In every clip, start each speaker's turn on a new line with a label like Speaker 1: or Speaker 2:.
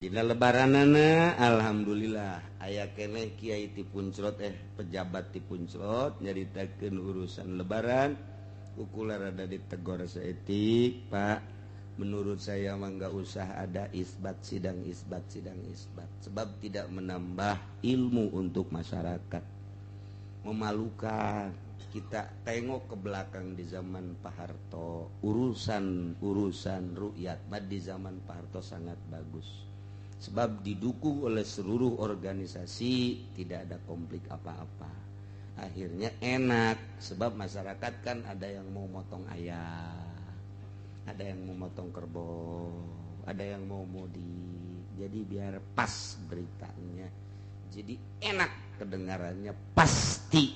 Speaker 1: Dina lebaranana, alhamdulillah aya keneh kiai ti Puncrot, pejabat ti Puncrot, nyaritakeun urusan lebaran. Ku kula rada ditegor saeutik, "Pak, menurut saya mah nggak usah ada isbat, sidang isbat, sidang isbat, sebab tidak menambah ilmu untuk masyarakat, memalukan. Kita tengok ke belakang di zaman Pak Harto, urusan urusan rukyat di zaman Pak Harto sangat bagus sebab didukung oleh seluruh organisasi, tidak ada konflik apa-apa. Akhirnya enak sebab masyarakat kan ada yang mau motong ayam, ada yang mau motong kerbau, ada yang mau mudik. Jadi biar pas beritanya, jadi enak kedengarannya." Pasti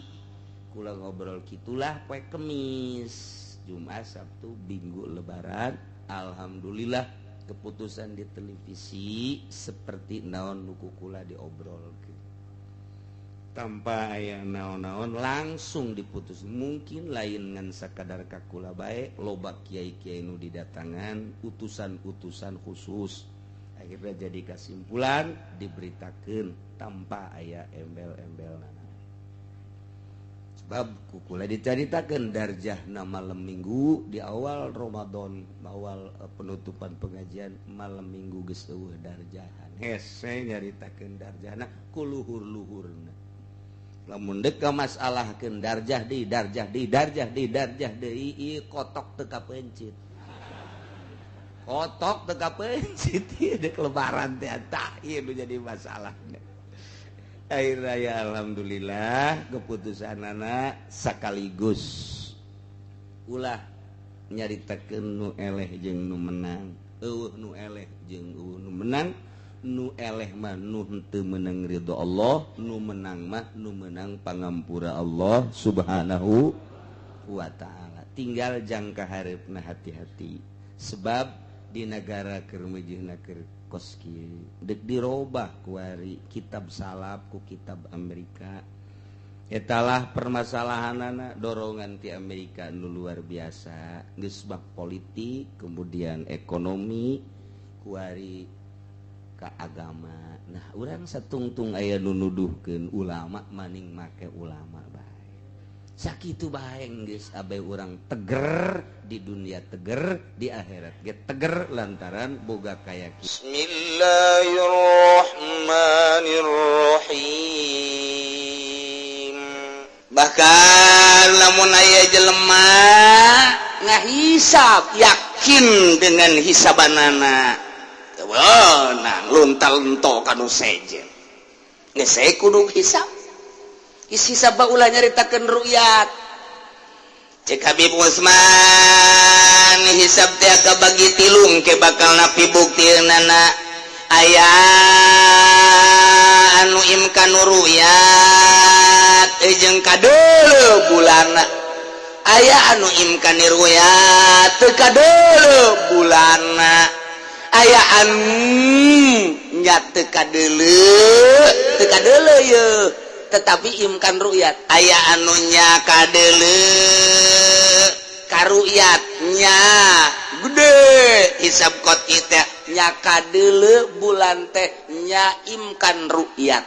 Speaker 1: kula ngobrol gitulah poe Kemis, Jumat, Sabtu, Minggu Lebaran. Alhamdulillah, keputusan di televisi seperti naon nu ku kula diobrol tanpa aya naon-naon, langsung diputus. Mungkin lain ngan sakadar ka kula bae, loba kiai-kiai nu didatangan, utusan-utusan khusus. Akhirnya jadi kesimpulan diberitakan tanpa aya embel-embel nana, sebab ku kula diceritakan darjah malam Minggu di awal Ramadan, awal penutupan pengajian malam Minggu geus euweuh darjahan. Hese nyaritakeun darjahna ku luhur-luhurna. Lamun dek masalahkeun darjah di darjah di darjah di darjah deui, ieu kotok teu kapencit, kotok teu kapencit. Ieu dek Lebaran teh, tah ieu nu jadi masalah. Air raya, alhamdulillah keputusan anak sekaligus ulah nyaritakeun nu eleh jeung nu menang. Euweuh nu eleh jeung euweuh nu menang. Nu eleh mah nu henteu menang ridho Allah, nu menang mah nu menang pangampura Allah Subhanahu wa Ta'ala. Tinggal jangka hareupeuna hati-hati, sebab di negara keur meujeuhna keur kos kieu, dek dirobah kuari kitab salaf ku kitab Amerika. Etalah permasalahanana, dorongan ti Amerika nu luar biasa. Geus bab politik, kemudian ekonomi, kuari ka agama. Nah, urang satungtung aya nu nuduhkeun ulama maning make ulama bae. Sakitu bae geus, abe urang teger di dunia, teger di akhirat ge teger, lantaran boga kaya.
Speaker 2: Bismillahirrahmanirrahim. Bahkan lamun aya jelema ngahisab, yakin dengan hisabanana, nah luntal ento kanu sejen. Geus kudu hisab. Hisab ulah nyaritakeun rukyat. Cek Habib Usman, hisab teh bagi tilung ke bakal napi buktinana. Aya anu imkan ru'yat jeung kadeuleu bulana, aya anu imkan ru'yat teu kadeuleu bulana, aya anu nya teu kadeuleu, teu kadeuleu ye, tetapi imkan ru'yat. Aya anunya kadeuleu karuyatnya gede, hisab qot'i teh nya kadeuleu bulan teh nya imkan ru'yat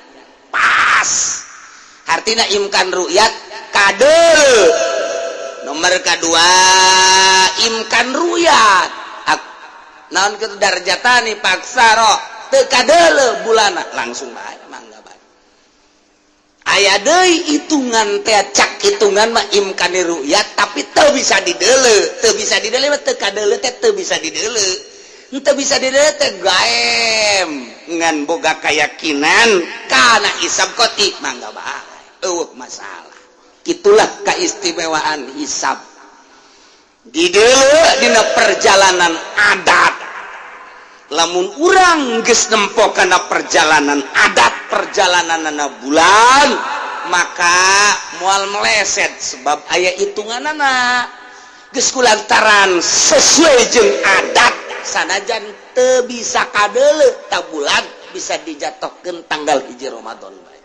Speaker 2: pas. Artinya imkan ru'yat kadeuleu. Nomor kedua, imkan ru'yat naon kitu darjatani paksa roh teu kadeuleu bulana, langsung bae mangga bae. Aya deui hitungan teh, cak hitungan mah imkani ru'yat tapi teu bisa dideuleu. Teu bisa dideuleu mah teu kadeuleu teh, teu bisa dideuleu, teu bisa dideuleu teh gaem, ngan boga keyakinan kana hisab qot'i, mangga bae, euweuh masalah. Itulah keistimewaan hisab dideuleu dina perjalanan adat. Lamun urang geus nempo kana perjalanan adat, perjalanan bulan, maka moal meleset sebab aya hitunganana geus kulantaran sesuai jeung adat. Sanajan teu bisa kadeuleu ta bulan, bisa dijatuhkeun tanggal 1 Ramadan bae.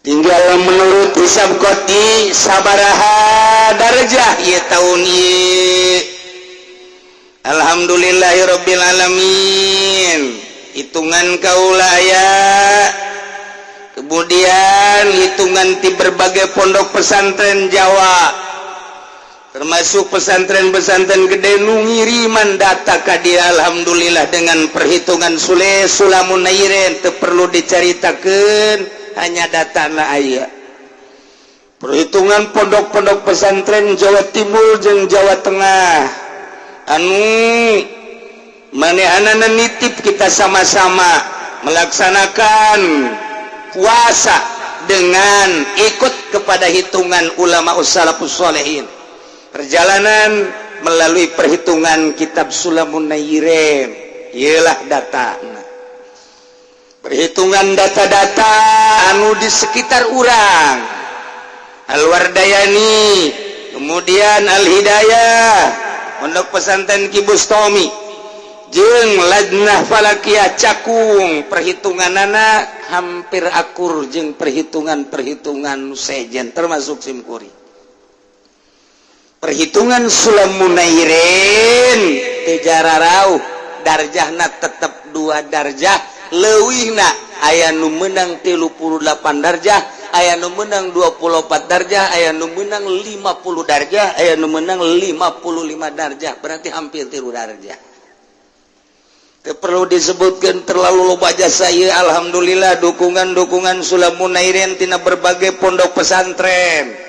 Speaker 2: Tinggal menurut hisab qot'i sabaraha darajah ieu tahun ieu. Alhamdulillahirabbil alamin. Hitungan kaula aya, kemudian hitungan di berbagai pondok pesantren Jawa, termasuk pesantren-pesantren gede nu ngiriman data ka dia. Alhamdulillah, dengan perhitungan Sule Sulamun Nairen, teu perlu diceritakan, hanya data na aya perhitungan pondok-pondok pesantren Jawa Timur jeung Jawa Tengah anu manehanana nitip kita sama-sama melaksanakan puasa dengan ikut kepada hitungan ulama salafus solehin, perjalanan melalui perhitungan kitab Sulamun Nairen. Ialah data perhitungan data-data anu di sekitar urang, Al-Wardayani, kemudian Al-Hidayah, Pondok Pesantren Ki Bustomi jeung Lajnah Falakiyah Cakung. Perhitungan anak hampir akur jeung perhitungan-perhitungan sejen, termasuk simkuring. Perhitungan Sulamunairin rauh darjahna tetap 2 darjah leuwihna. Aya nu menang 38 darjah, aya nu menang 24 darjah, aya nu menang 50 darjah, aya nu menang 55 darjah, berarti hampir 3 darjah. Teu perlu disebutkan terlalu loba jasa saya. Alhamdulillah, dukungan-dukungan Sulamunairin tina berbagai pondok pesantren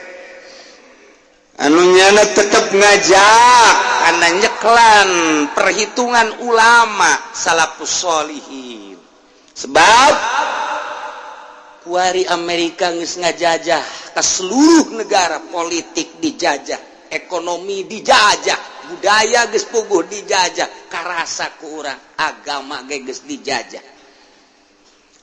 Speaker 2: anu nyana tetap ngajak karena nyeklan perhitungan ulama salafus solihin, sebab kuari Amerika geus ngajajah ke seluruh negara. Politik dijajah, ekonomi dijajah, budaya geus puguh dijajah. Karasa ku urang, agama ge geus dijajah.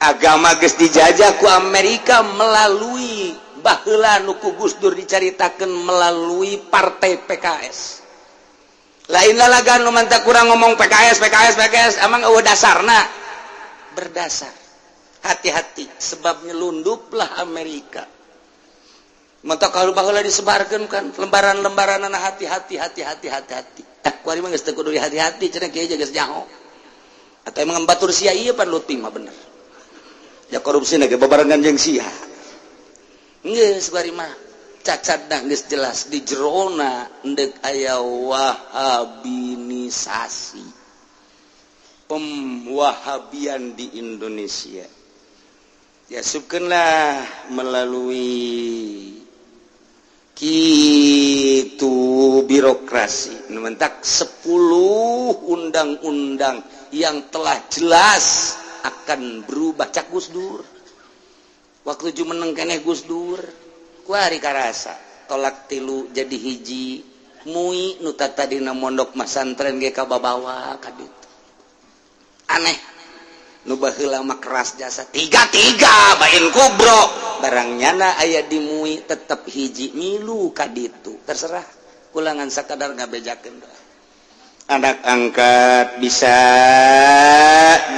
Speaker 2: Agama geus dijajah ku Amerika melalui baheula nu ku Gus Dur dicaritakeun, melalui partai PKS. Lain lalagan nu mantak kurang ngomong PKS, PKS, PKS. Emang eueuh dasarna? Berdasar. Hati-hati, sebab nyelunduplah Amerika. Mata kalau baheula disebarkeun kan lembaran-lembaran, hati-hati, hati-hati, hati-hati. Eh, kuari mah geus teu kudu hati-hati cenah, kieu geus nyaho. Atau emang batur sia ieu pan Lutfi mah bener ya, korupsi ge babarengan jeung sia. Geus kuari mah cacat dah, geus jelas di jerona endek aya wahabinisasi, pemwahabian di Indonesia. Ya, subkenlah melalui kitu birokrasi mentak 10 undang-undang yang telah jelas akan berubah. Cak Gus Dur waktu jumeneng keneh, Gus Dur kuari karasa talak tilu jadi hiji. Mui nu tadina mondok masantren ge kababawa ka ditu. Aneh, nu baheula mah keras jasa tiga tiga bain kubro, barang nyana aya di MUI tetep hiji, milu ka ditu. Terserah kulangan, sakadar ngabejakeun anak angkat bisa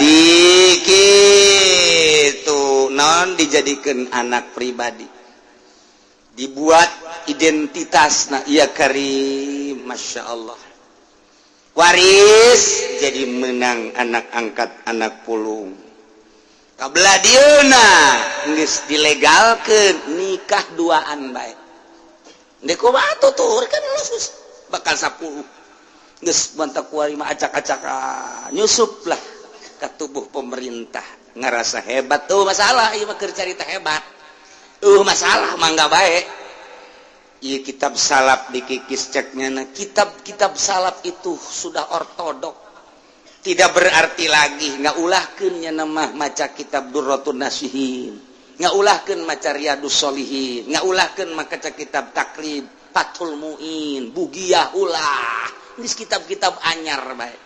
Speaker 2: dikitu non dijadikan anak pribadi, dibuat identitas. Nah iya karim, Masya Allah, waris jadi menang anak angkat, anak pulung. Kabelah dieuna geus dilegalkeun nikah duaan bae. Ndek kumaha tutur kan geus bakal 10 geus bantak kuari mah acak-acak nyusup lah ke tubuh pemerintah, ngerasa hebat tuh. Masalah ieu mah keur carita hebat tuh, masalah mangga bae. Ieu kitab salaf dikikis ceknya. Nah, kitab-kitab salaf itu sudah ortodok, tidak berarti lagi. Nggak ulahkeun nya mah maca kitab Durratun Nasihin, nggak ulahkeun maca Riyadus Solihin, nggak ulahkeun maca kitab Takrib, Fathul Muin, Bugiyah, ulah. Ini kitab-kitab anyar bae.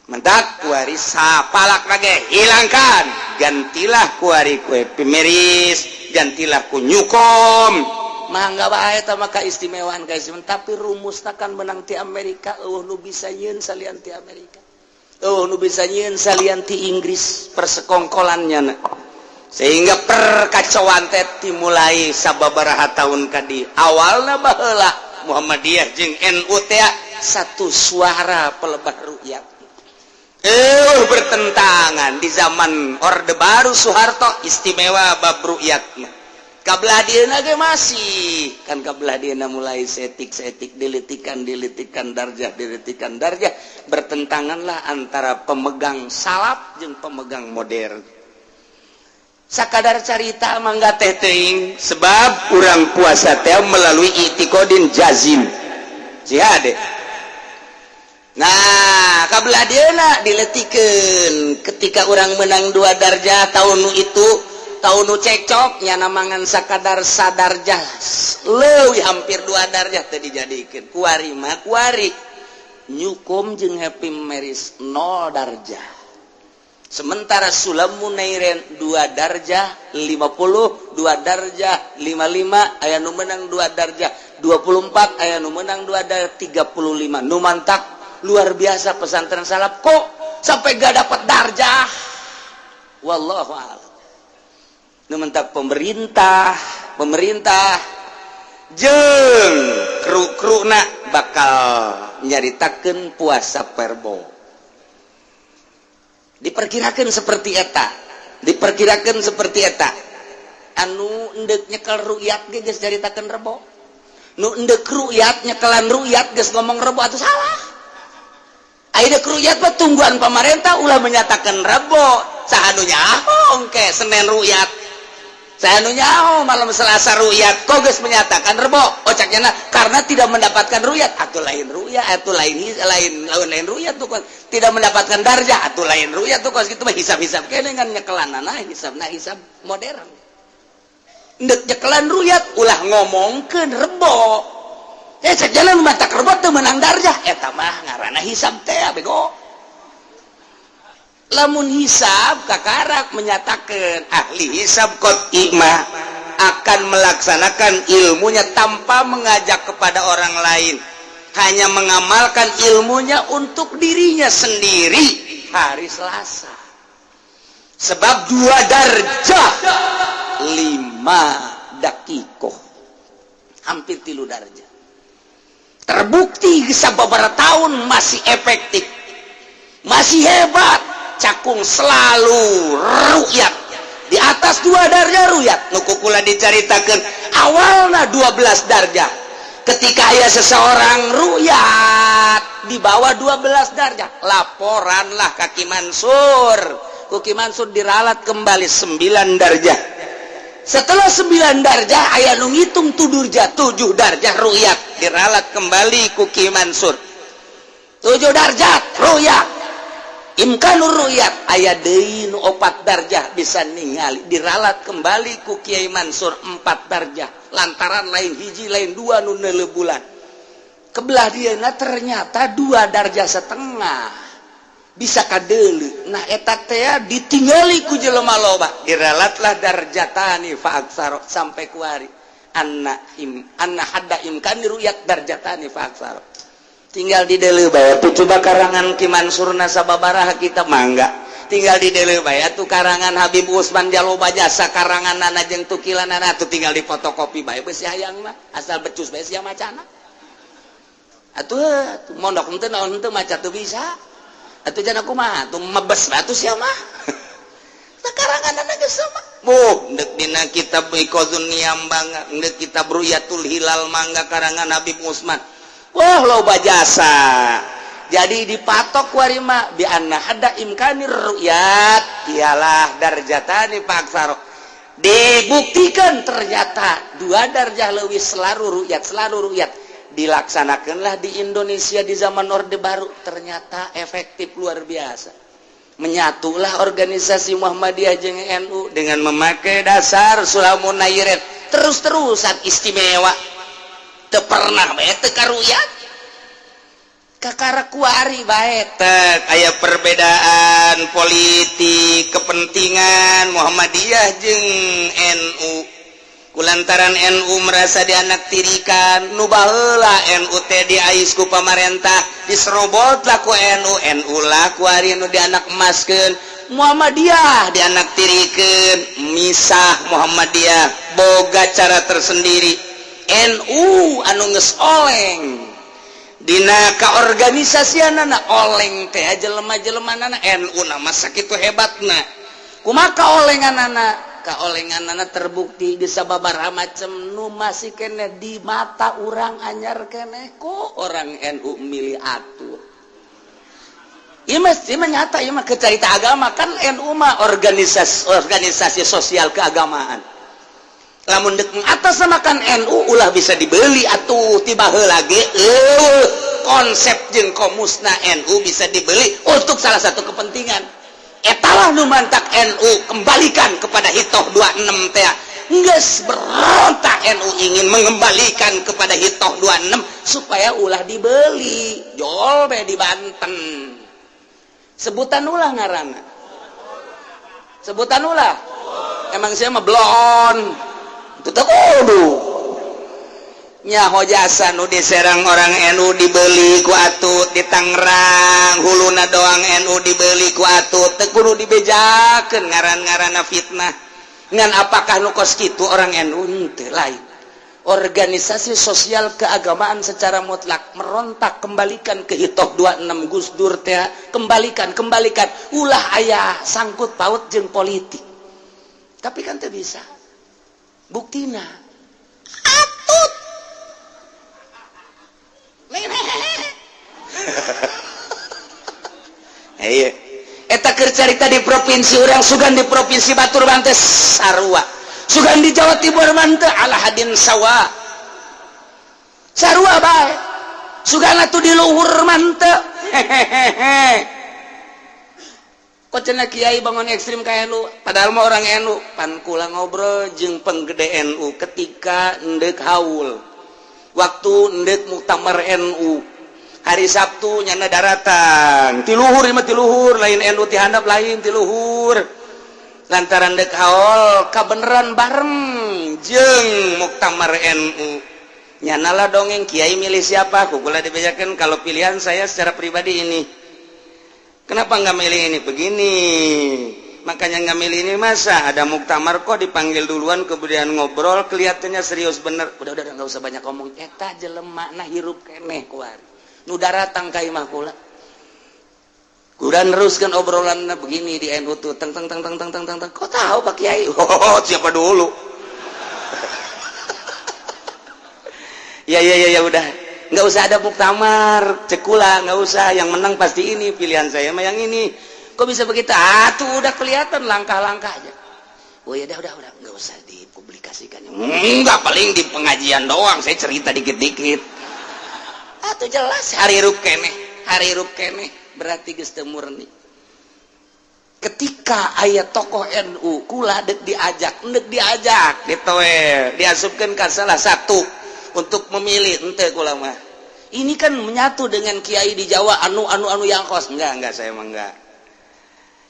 Speaker 2: Mentak kuari sapalak lagi hilangkan, gantilah kuari ku epimeris, gantilah ku Newcom. Mangga bae eta mah keistimewaan keistimewaan, tapi rumusna kan menang ti Amerika. Eueuh nu bisa nyieun salian ti Amerika, eueuh nu bisa nyieun salian ti Inggris persekongkolannya na. Sehingga perkacauan teh dimulai sababaraha tahun kadi. Awalna baheula Muhammadiyah jeung NU teh Satu suara pelebah rukyat bertentangan. Di zaman Orde Baru Soeharto istimewa bab rukyat. Kabelah dieuna ge masih kan, kabelah dieuna mulai saeutik-saeutik dilitikan dilitikan darjah, dilitikan darjah. Bertentanganlah antara pemegang salaf jeung pemegang modern. Sakadar carita mangga teh teuing, sebab urang puasa teh melalui i'tiqodin jazim jihad. Nah, kabelah dieuna diletikeun ketika urang menang dua darjah tahun itu, tahun nu cekcok nyana mangan sakadar sadarjah leuwih hampir dua darjah teh dijadikeun. Kuari mah kuari Newcomb jeung Happy Maris 0 darjah, sementara Sulamun Nairen dua darjah 50, dua darjah 55, aya nu menang dua darjah 24, aya nu menang dua darjah 35. Nu mantak luar biasa pesantren salaf kok sampai gak dapat darjah, wallahu a'lam. Nu mentak pemerintah pemerintah jeng kru-kruna bakal nyaritakeun puasa perbo. Diperkirakan seperti eta, diperkirakan seperti eta. Anu endek nyekel rukyat ge geus caritakeun rebo, nu endek rukyat nyekelan rukyat geus ngomong rebo atuh salah. Ayeuna rukyat mah tungguan pemerintah ulah menyatakan rebo. Saha nu nyaho engke Senin rukyat? Saha nu nyaho malam Selasa rukyat? Kok geus menyatakan rebo? Oh, caknya karena tidak mendapatkan rukyat atau lain rukyat atau lain lain lain lain rukyat tuh tidak mendapatkan darjah atau lain rukyat tuh. Kos gitu mah hisab-hisab kene kan nyekelanana hisabna hisab modern. Ndek nyekelan rukyat ulah ngomongkeun rebo. Eh, cek jalan mata rebo teu menang darjah, eta mah ngaranna hisab teh bego. Lamun hisab kakarak menyatakan ahli hisab qot'i mah akan melaksanakan ilmunya tanpa mengajak kepada orang lain, hanya mengamalkan ilmunya untuk dirinya sendiri hari Selasa, sebab dua darjah 5 dakikoh hampir 3 darjah terbukti beberapa tahun masih efektif, masih hebat. Cakung selalu rukyat di atas dua darjah rukyat. Nu ku kula dicaritakan awalnya 12 darjah. Ketika aya seseorang rukyat di bawah 12 darjah, laporanlah ka Ki Mansur. Ku Ki Mansur diralat kembali 9 darjah. Setelah 9 darjah, aya nu ngitung tudurja 7 darjah rukyat, diralat kembali ku Ki Mansur 7 darjah rukyat. Imkanur rukyat aya deui nu 4 darjah bisa ningali, diralat kembali ku Kiai Mansur 4 darjah, lantaran lain hiji lain dua nu neuleu bulan. Kebelah dieuna ternyata dua darjah setengah bisa kadeuleu. Nah, eta teh ditinggali ku jelema loba, diralatlah darjatani fa aksaro sampai kuari anna im anna hadda imkani ru'yat darjatani fa aksaro. Tinggal di deuleu bae tuh. Coba karangan Ki Mansurna sababaraha kitab, mangga tinggal di deuleu bae tuh. Karangan Habib Usman Jaloba jasa karangan nana jeung tukilanana tuh tinggal di fotokopi bae. Beusi hayang mah asal becus bae sia macana atuh. Mondok henteu naon henteu, maca teu bisa atuh, jangan kumaha tuh, mebes atuh sia mah. Tah, karangan geus sama. Buh, ndek dina kitab Iqazun Niyam mangga, ndek kitab Ru'yatul Hilal mangga, karangan Habib Usman. Wah, loba jasa. Jadi dipatok warima bi anna hadda imkanir ru'yat ialah darjatani fa aksaro. Dibuktikan ternyata dua darjah leuwih selalu ru'yat, selalu ru'yat. Dilaksanakanlah di Indonesia di zaman Orde Baru, ternyata efektif luar biasa. Menyatulah organisasi Muhammadiyah jeung NU dengan memakai dasar Sulamun Nairen terus-terusan istimewa. Teu pernah bae teu karuyat, kakara kuari bae tek aya perbedaan politik kepentingan Muhammadiyah jeung NU kulantaran NU merasa dianaktirikan. Nu baheula NU teh diais ku pamarentah, diserobot lah ku NU. NU lah kuari nu dianak emaskeun, Muhammadiyah dianaktirikeun. Misah Muhammadiyah boga cara tersendiri, NU anu geus oleng. Dina kaorganisasianana oleng teh jelema-jelema NU nama sakitu hebatna. Kumaha kaolenganana? Kaolenganana terbukti di sababaraha macem nu masih kene di mata urang anyar kene kok orang NU milih atur. Ieu mah ieu mah nyata, ieu mah kecarita agama kan. NU mah organisasi organisasi sosial keagamaan. Lamun dek mengatasnamakan NU ulah bisa dibeli atuh. Tiba lagi konsep jeung komusna NU bisa dibeli untuk salah satu kepentingan. Etalah nu mantak NU kembalikan kepada Hitoh 26 teh. Geus berontak, NU ingin mengembalikan kepada Hitoh 26 supaya ulah dibeli. Jol be di Banten, sebutan ulah ngaranna, sebutan ulah. Emang saya mah blon tetep kudu nyaho jasa nu diserang orang NU dibeli ku Atut. Di Tangerang huluna doang NU dibeli ku Atut. Teu kudu dibejakeun ngaran-ngaranna fitnah. Ngan apakah nu kos kitu orang NU? Henteu, lain. Organisasi sosial keagamaan secara mutlak merontak, kembalikan ke Hitoh 26 Gus Dur teh, kembalikan, kembalikan, ulah aya sangkut paut jeung politik. Tapi kan teu bisa, buktina Atut. Iya, eta keur carita di provinsi urang. Sugan di provinsi batur mah teu sarua, sugan di Jawa Timur mah teu ala hadin sawa, sarua bae. Sugan atuh di luhur mah teu. Hehehe, kok cenah kiai bangun ekstrim kayak NU, padahal mah orang NU. Pan kula ngobrol jeung penggede NU ketika ndek haul, waktu ndek muktamar NU hari Sabtu, nyana daratan ti luhur mah, ti luhur, lain NU ti handap, lain, ti luhur, lantaran dek haul kabeneran bareng jeung muktamar NU. Nyana lah dongeng, "Kiai milih siapa?" Ku kula dibejakeun, "Kalau pilihan saya secara pribadi ini." "Kenapa nggak milih ini?" "Begini, makanya nggak milih ini. Masa ada muktamar kok dipanggil duluan, kemudian ngobrol, kelihatannya serius bener." Udah, nggak usah banyak ngomong. Eta jelema nah hirup keneh kuari nu daratang ka imah kula. Kuda neruskan obrolan, "Begini di NU tuh, teng teng teng teng teng teng teng teng." "Kok tahu, Pak Kiai?" "Oh, siapa dulu?" Ya, udah, nggak usah ada muktamar," cek kula, "nggak usah, yang menang pasti ini. Pilihan saya mah yang ini." "Kok bisa begitu?" "Ah, tuh udah kelihatan langkah-langkahnya." "Oh ya udah, nggak usah dipublikasikan." "Enggak, paling di pengajian doang saya cerita dikit-dikit." Ah, tuh jelas harirup keneh, harirup keneh, berarti geus teu murni. Ketika aya tokoh NU, kula dek diajak, dek diajak ditoel, diasupkeun ka salah satu untuk memilih, ente kula mah. Ini kan menyatu dengan kiai di Jawa, anu anu anu yang kos. Enggak, saya emang enggak.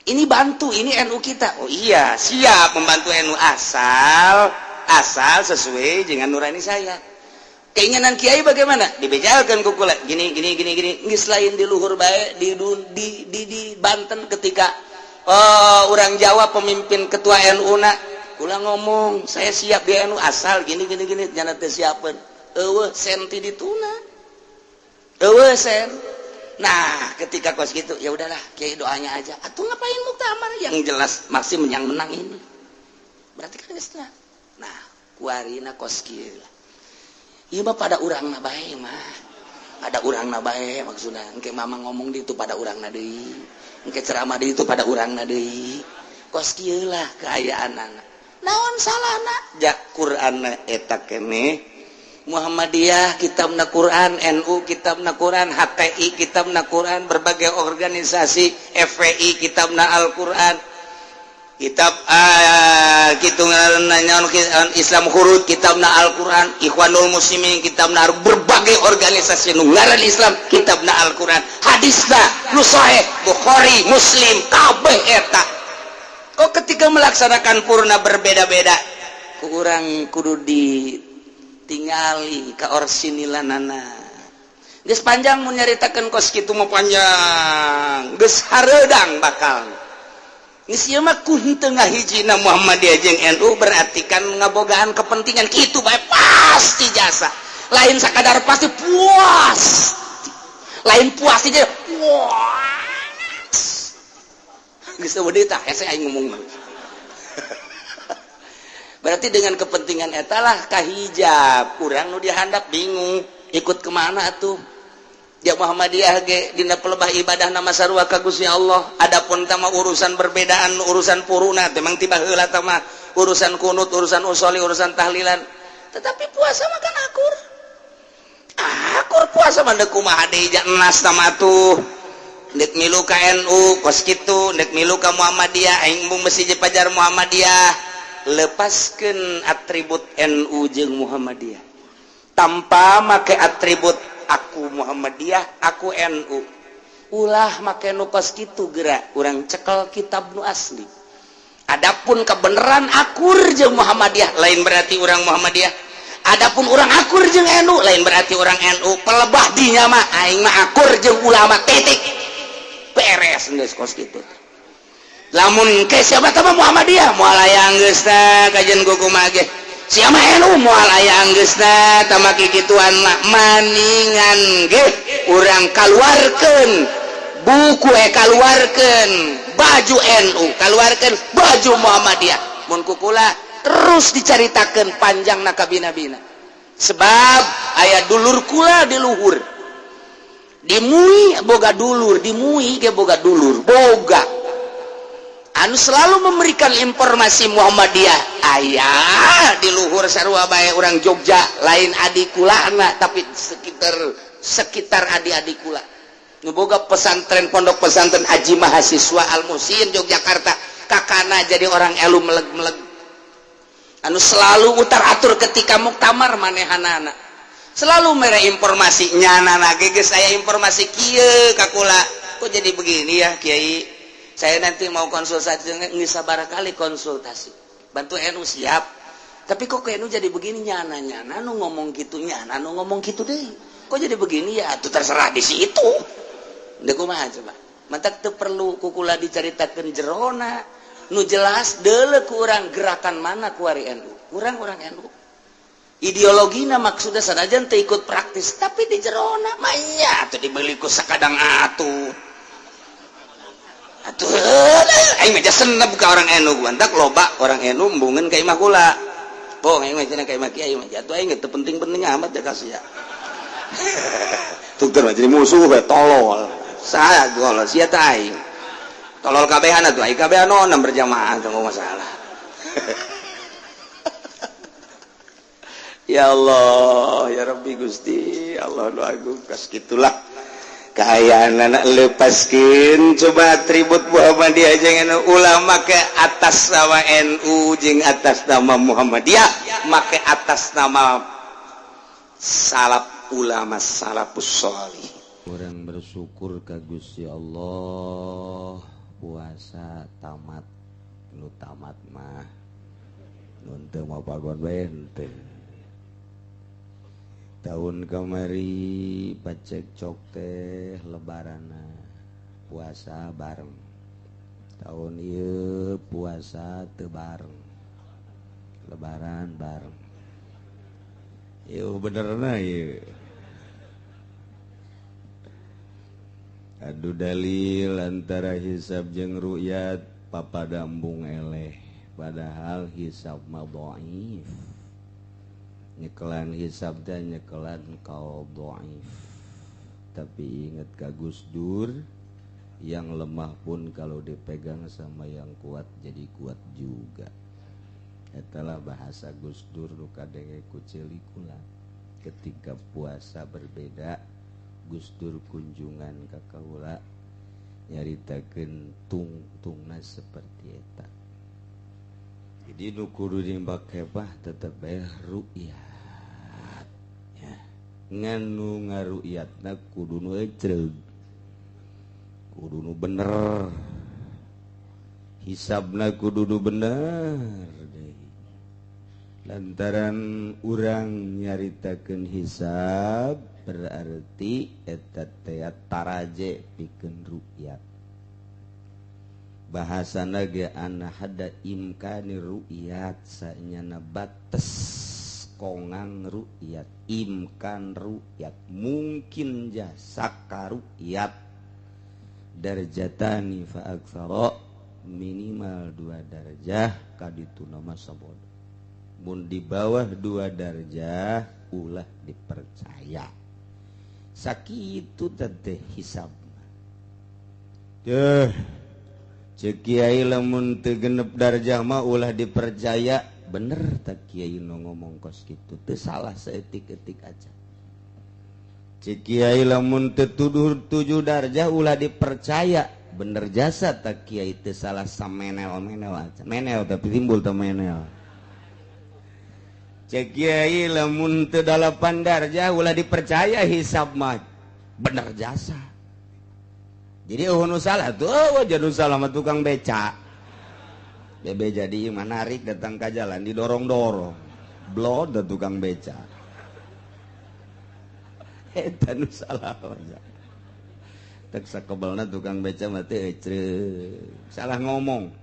Speaker 2: Ini bantu, ini NU kita. Oh iya, siap membantu NU asal asal sesuai dengan nurani saya. "Keinginan kiai bagaimana?" Dibejalkan ku kula gini gini gini gini. Geus lain di luhur bae, di Banten ketika, oh, orang Jawa pemimpin ketua NU na, kula ngomong, "Saya siap di NU asal gini gini gini." Nyana teh siapeun, eueuh senti dituna, eueuh sen. Nah, ketika kos gitu, "Ya udahlah kiai, doanya aja atuh, ngapain muktamar, yang jelas masih yang menang ini." Berarti kan geus. Nah, kuarina kos kieu lah. Ieu mah pada urangna bae mah. Pada urangna bae maksudna. Engke mama ngomong di itu pada urangna deui. Engke ceramah di itu pada urangna deui. Kos kieu lah kaayaanana. Naon salahna? Ja Qur'an eta keneh. Muhammadiyah kitabna Quran, NU kitabna Quran, HTI kitabna Quran, berbagai organisasi, FPI kitabna Al-Quran, kitab gitu Islam Hurud kitabna Al-Quran, Ikhwanul Muslimin kitabna, berbagai organisasi nu ngaran Islam kitabna Al-Quran, hadisna nu sahih Bukhari Muslim kabeh eta. Kok ketika melaksanakan purna berbeda-beda? Kurang kudu ditingali ka orsinilanana. Geus panjang mun nyaritakeun kos kitu mah, panjang, geus hareudang bakal. Tengah hijina Muhammadiyah jeung NU berarti kan ngabogaan kepentingan. Gitu bae pasti jasa, lain sakadar pasti, puas. Lain puas aja. Puas. Geus eueuh deui tah hese aing ngomong. Berarti dengan kepentingan eta lah kahijab, urang nu dihandap bingung ikut kemana atuh. Ya Muhammadiyah ge dina pelebah ibadah nama sarua ka Gusti Allah. Adapun tama urusan perbedaan urusan puruna memang tiba heula tama urusan kunut, urusan usoli, urusan tahlilan. Tetapi puasa mah kan akur. Akur puasa mah deuk kumaha deui nas tama tuh. Nek milu ka NU kos kitu, nek milu ka Muhammadiyah aing embung mesti pajar Muhammadiyah. Lepaskeun atribut NU jeung Muhammadiyah. Tanpa make atribut aku Muhammadiyah, aku NU. Ulah make nu kos kitu geura, urang cekel kitab nu asli. Adapun kebenaran akur jeung Muhammadiyah lain berarti urang Muhammadiyah. Adapun urang akur jeung NU lain berarti orang NU. Pelebah dinya mah aing mah akur jeung ulama titik. Beres geus kos kitu. Lamun ke siapa tah Muhammadiyah moal aya geusna kajian kumaha ge. Siapa NU moal aya geusna tama kikituan mah maningan ge urang kaluarkeun buku kaluarkeun baju NU, kaluarkeun baju Muhammadiyah. Mun kukula terus dicaritakeun panjang na kabina-bina. Sebab aya dulur kula di luhur. Di MUI boga dulur, di MUI ge boga dulur, boga. Anu selalu memberikan informasi Muhammadiyah ayah di luhur sarua bae orang Jogja lain adik kulana tapi sekitar sekitar adik-adik kula nu boga pesantren pondok pesantren aji mahasiswa Al Muhsin Yogyakarta kakana jadi orang elu meleg-meleg anu selalu utar atur ketika muktamar manehanana selalu mere informasi nyana geus aya informasi kieu ka kula kok jadi begini ya kiai. Saya nanti mau konsultasi nggak sabar kali konsultasi bantu NU siap tapi kok NU jadi begini nyana nyana nu ngomong gitu nyana nu ngomong gitu deh kok jadi begini ya tuh terserah di situ. Ndek kumaha coba mantak teu perlu kukula dicaritakeun jerona nu jelas deuleu ku urang gerakan mana kuari NU urang urang NU ideologina maksudnya sanajan teu ikut praktis tapi di jerona mah iya atuh dibeli ku sakadang atuh atuh aing mah senep ka orang NU mantak loba orang NU embungeun ka imah kula. Oh aing mah cenah ka imah kiai mah atuh aing teu penting-penting amat ya kasih ya. Tuh mah jadi musuh we tolol. Saya gol sia teh aing. Tolol kabehan atuh aing kabehan onam berjamaah teu masalah. Ya Allah, ya Rabbi Gusti, Allah nu agung kas kitulah. Kaayaan anak lepaskin coba atribut Muhammadiyah jangan ulah make atas nama NU jeung atas nama Muhammadiyah make atas nama salaf ulama salafus sholih. Orang bersyukur ka Gusti Allah puasa tamat nu tamat mah nu teu mau pagon bae henteu. Tahun kamari pacekcok teh lebarana puasa bareng tahun ieu puasa teu bareng lebaran bareng ieu benerna ieu adu dalil antara hisab jeung ru'yat papadambung eleh padahal hisab mah dhaif nyekelan hisab dan nyekelan kaul dhaif. Tapi ingat ka Gus Dur, yang lemah pun kalau dipegang sama yang kuat jadi kuat juga. Etalah bahasa Gus Dur nu kadenge ku ceuli kula. Ketika puasa berbeda, Gus Dur kunjungan ka kaula nyaritakeun tungtungna seperti eta. Jadi nu kudu dibakebah tetep bae ru'yat. Ya. Ngan nu ngaru'yatna kudu nu ecreug. Kudu nu bener. Hisabna kudu nu bener deui. Lantaran urang nyaritakeun hisab berarti eta teh taraje pikeun ru'yat. Bahasana ge ana hada imkani ru'yat sanyana bates
Speaker 1: kongang ru'yat, imkan ru'yat, mungkin jasa karu'yat. Darjatani fa aktsara, minimal 2 darjah kaditu nama sabodo. Mun di bawah 2 darjah ulah dipercaya. Sakitu teh hisabna. Teh cek kiai lamun teu genep darjah mah ulah dipercaya. Bener tak kiai nu ngomong kos kitu teu salah saeutik-eutik aja. Cek kiai lamun teu tuduh 7 darjah ulah dipercaya. Bener jasa tak kiai teu salah samenel-menel aja. Menel tapi timbul teu menel. Cek kiai lamun teu 8 darjah ulah dipercaya hisab mah. Bener jasa. Jadi eueuh nu salah tuh eueuh nu salah mah tukang beca. Bebe jadi menarik datang ke jalan didorong-dorong. Blod tukang beca. Eta nu salah aja. Tek sakebelna tukang beca mah teh ecreuk. Salah ngomong.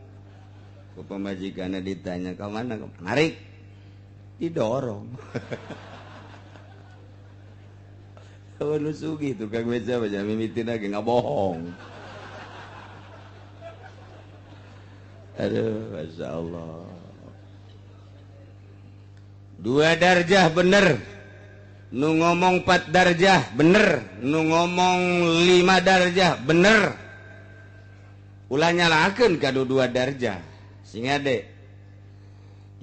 Speaker 1: Ku pamajikanna ditanya ka mana? Narik. Didorong. Eueuh nu sugih tukang beca mah mimitina ge ngabohong. Aduh, Masya Allah. 2 darjah bener. Nu ngomong 4 darjah bener. Nu ngomong 5 darjah bener. Ulah nyalakeun ka nu 2 darjah. Sing ade.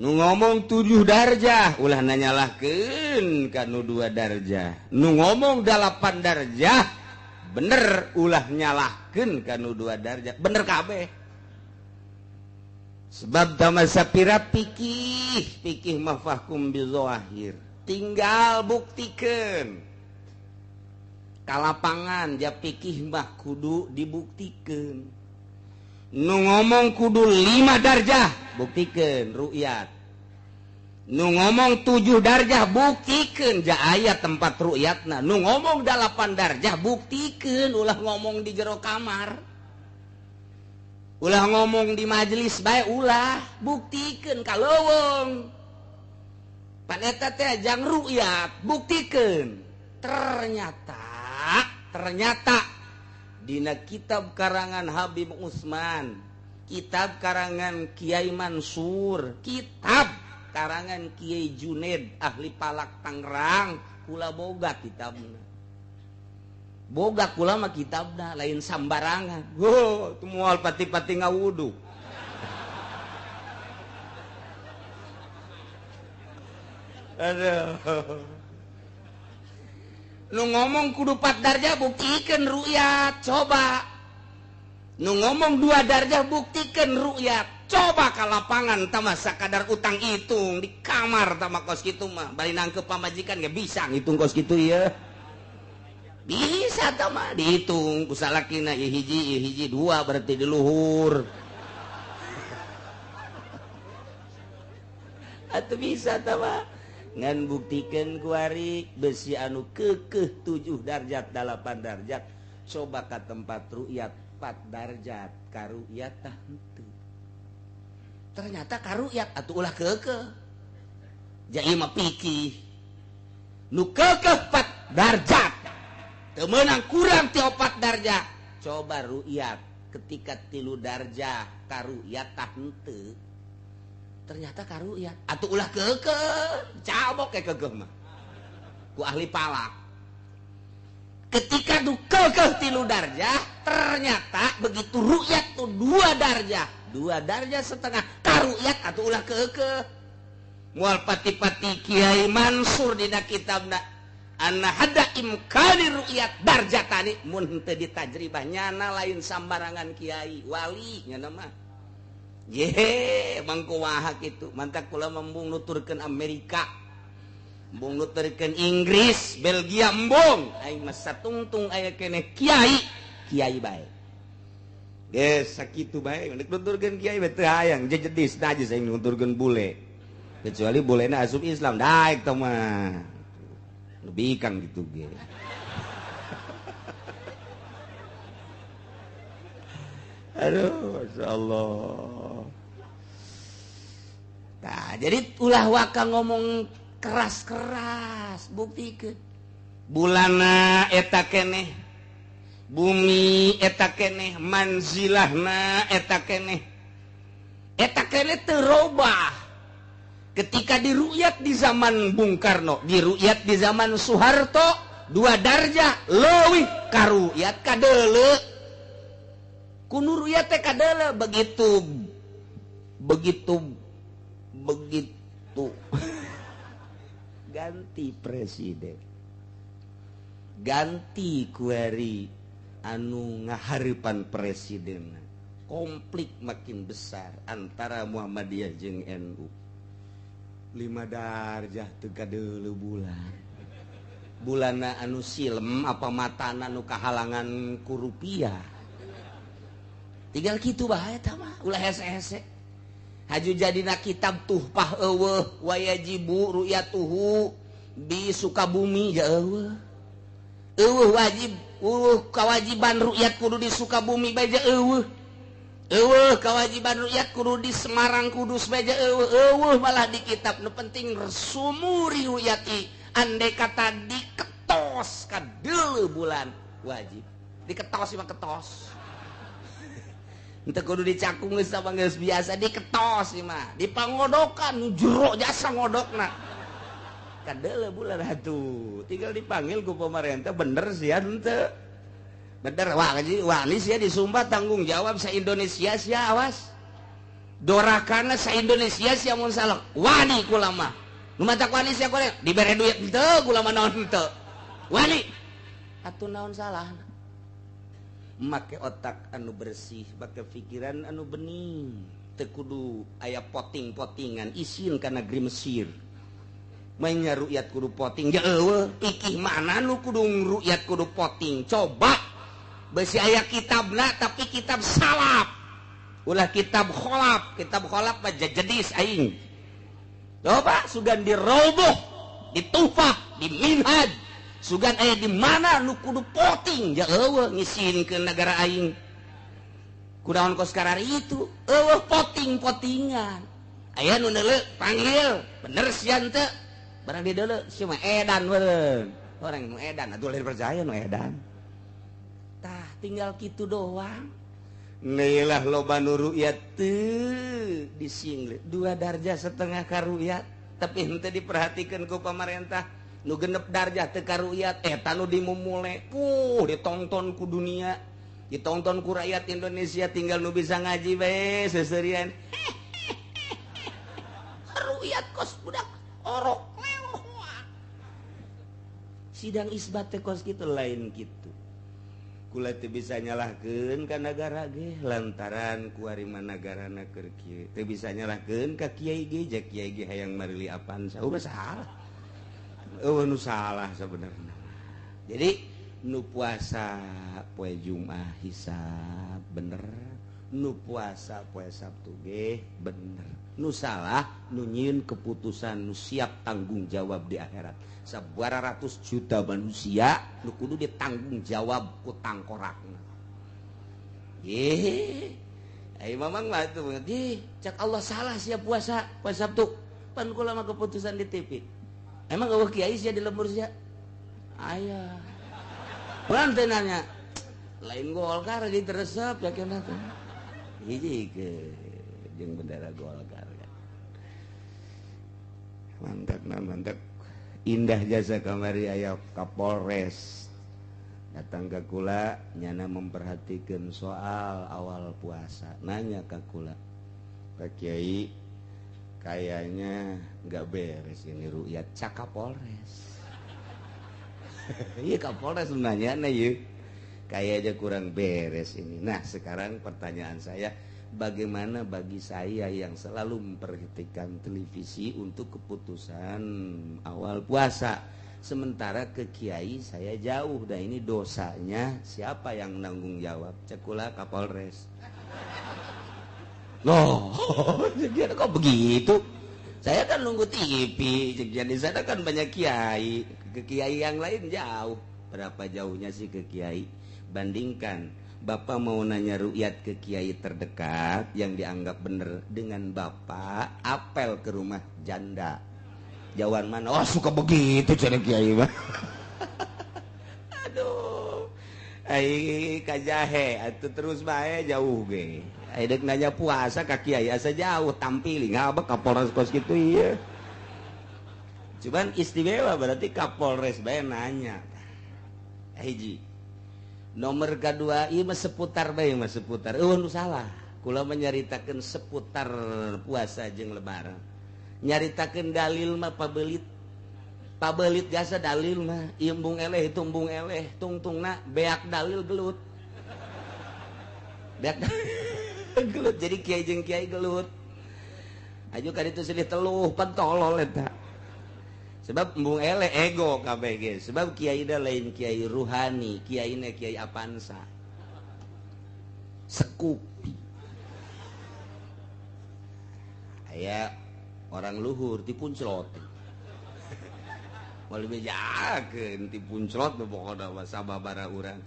Speaker 1: Nu ngomong 7 darjah ulah nanyalahkeun ka nu 2 darjah. Nu ngomong 8 darjah bener ulah nyalahkeun ka nu 2 darjah. Bener kabeh. Sebab tamasapira pikih, pikih mafahkum bizawahir. Tinggal buktikan. Kalapangan ja pikih mah kudu dibuktikan. Nu ngomong kudu 5 darjah, buktikan ru'yat. Nu ngomong 7 darjah, buktikan ja aya tempat ru'yatna. Nu ngomong 8 darjah, buktikan ulah ngomong di jero kamar. Ulah ngomong di majelis bae ulah, buktikeun ka leuweung. Pan eta teh jang ru'yat, buktikeun. Ternyata dina kitab karangan Habib Usman, kitab karangan Kiai Mansur, kitab karangan Kiai Juned ahli palak Tangerang, kula boga kitabna. Boga kula mah kitabna lain sambarangan. Oh, tu moal pati-pati ngawudu. Aduh. Nu ngomong kudu 4 darjah buktikeun ru'yat, coba. Nu ngomong 2 darjah buktikeun ru'yat. Coba ka lapangan tah sakadar utang hitung di kamar tah kos kitu mah. Bari nangkep pamajikan ge bisa ngitung kos kitu ieu. Bisa tah mah dihitung ku salakina ieu hiji 2 berarti di luhur. Atuh bisa tah mah. Ngan buktikeun ku ari besi anu keukeuh 7 darjat 8 darjat. Coba ka tempat ru'yat 4 darjat karu'yat tah henteu. Ternyata karu'yat atuh ulah keukeuh. Ja ieu mah pikih. Nu keukeuh 4 darjat. Temenang kurang ti 4 darjah. Coba ru'yat ketika 3 darjah karu'yat tah henteu. Ternyata karu'yat atuh ulah keukeuh, cabok ke keukeuh mah. Ku ahli palak. Ketika du keukeuh 3 darjah, ternyata begitu ru'yat tuh 2 darjah, 2 darjah setengah karu'yat atuh ulah keukeuh. Moal pati-pati Kiai Mansur dina kitabna anna hada imkani ru'yat darjatani mun henteu ditajribah nyana lain sambarangan kiai wali nyana mah. Ye mangkumaha kitu mantak kula embung nuturkeun Amerika, embung nuturkeun Inggris, Belgia embung aing mah satungtung aya keneh kiai, kiai bae. Geus sakitu bae nek nuturkeun kiai bae teu hayang jejedis najis aing nuturkeun bule. Kecuali bulena asup Islam daek teh mah. Lebih kang gitu ge. Aduh, Masya Allah. Nah, jadi ulah waka ngomong Keras-keras buktikan bulana eta keneh, bumi eta keneh, manzilahna eta keneh, eta keneh terobah. Ketika diruyat di zaman Bung Karno, diruyat di zaman Soeharto, 2 darjah leuwih karuyat kadeuleu ku nu ruyat teh kadeuleu. Begitu begitu begitu ganti presiden, ganti kuari anu ngahareupan presiden, konflik makin besar antara Muhammadiyah jeung NU. 5 darjah teu kadeuleu bulan bulana anu silem apa matana nu kahalangan ku rupiah. Tinggal kitu bae eta mah, ulah hese-hese. Haju jadina kitab Tuhfah euweuh wayajibu ru'yatuhu di Sukabumi ja euweuh. Euweuh wajib, euweuh kewajiban ru'yat kudu di Sukabumi bae ja euweuh. Euweuh kewajiban ru'yat kudu di Semarang, Kudus bae ja euweuh. Euweuh malah di kitab. Nu penting sumuri ru'yati, andai kata diketos kadeuleu bulan wajib. Diketos mah ketos. Ente kudu dicakung geus sama geus biasa diketos mah, dipangodokan nu jero jasa ngodokna. Kadeuleu bulan atuh, tinggal dipanggil ku pemerintah, bener sih henteu. Bener wah wani sia disumpah tanggung jawab sa Indonesia sia, awas. Dorakana sa Indonesia sia mun salah. Wani kula mah. Nu matak wani sia korek dibere duit henteu kula mah, naon henteu. Wani. Atuh naon salah? Make otak anu bersih, make pikiran anu bening, teu kudu aya poting-potingan isin ka negeri Mesir. Mainnya rukyat kudu poting ya euweuh. Pikih mana nu kudu rukyat kudu poting? Coba besi aya kitabna, tapi kitab salaf, ulah kitab kholaf. Kitab kholaf mah jejedis aing. Coba sugan diroboh di Tuhfah, di Minhaj, sugan aya di mana nu kudu poting ya euweuh. Ngisin ke negara aing kudaon kos karar itu euweuh poting-potingan. Aya nu neuleu, panggil, bener sia teu? Barang dideuleu sia mah edan meureun, orang nu edan atuh lain percaya nu edan. Tah, tinggal kitu doang. Neilah loba nu ru'yat teu disinglet 2 darjah setengah karuyat, tapi henteu diperhatikan ku pemerintah. Nu 6 darjah teu karuyat eta nu dimumule, ditonton ku dunia, ditonton ku rakyat Indonesia. Tinggal nu bisa ngaji bae seserian ruyat kos budak orok. Sidang isbat teh kos kitu, lain gitu. Kula teu bisa nyalahkeun ka nagara ge lantaran kuari mah nagarana keur kieu. Teu bisa nyalahkeun ka kiai ge, ja kiai ge hayang marili Avanza. Udah salah, euweuh nu salah sebenarnya. Jadi nu puasa poe Jumat hisab bener, nu puasa poe Sabtu ge bener. Nu salah nu nyieun keputusan, nu siap tanggung jawab di akhirat. Sabaraha ratus juta manusia nu kudu ditanggung jawab ku tangkorakna. Ye, ai mamang mah tuh di cak Allah salah siap puasa poe Sabtu. Pan kula mah keputusan di TV. Emang euweuh kiai sia di lembur sia? Aya. Bukan teu nanya. Lain Golkar jadi teresep yakin teh. Hiji ke jeung bendera Golkar kan. Mantap, mantap. Indah jasa kamari aya Kapolres datang ke kula, nyana memperhatikan soal awal puasa, nanya ke kula, "Pak Kiai, kayaknya nggak beres ini rukyat," cak Kapolres. Iya, Kapolres nanya nah yuk, kayaknya kurang beres ini. Nah, sekarang pertanyaan saya, bagaimana bagi saya yang selalu memperhatikan televisi untuk keputusan awal puasa, sementara ke kiai saya jauh, dan ini dosanya siapa yang nanggung jawab? Cek kula Kapolres, loh, kok begitu? Saya kan nunggu TV, di sana kan banyak kiai, ke kiai yang lain jauh. Berapa jauhnya sih ke kiai? Bandingkan Bapak mau nanya rukyat ke kiai terdekat yang dianggap bener dengan Bapak apel ke rumah janda. Jauhan mana? Oh suka begitu cenah kiai mah. Aduh. Ai ka jahe atuh terus bae jauh ge. Ai deuk nanya puasa ka kiai asa jauh tampiling ngabek Kapolres kos kitu ieu. Cuman istimewa berarti Kapolres bae nanya. Hiji. Nomor kedua ieu mah seputar bae mah seputar. Eueuh nu salah. Kula menyaritakeun seputar puasa jeung lebaran. Nyaritakeun dalil mah pabelit. Pabelit jasa dalil mah ieu embung eleh itu embung eleh tungtungna beak dalil gelut. Beak gelut jadi kiai jeung kiai gelut. Aju ka ditu silih teluh pan tolol eta. Sebab embung eleh ego kabeh ge. Sebab kiai da lain kiai ruhani, kiaina kiai Avanza. Sekupi. Aya orang luhur dipunclot. Moal dibejakeun dipunclot pokona mah sababaraha urang.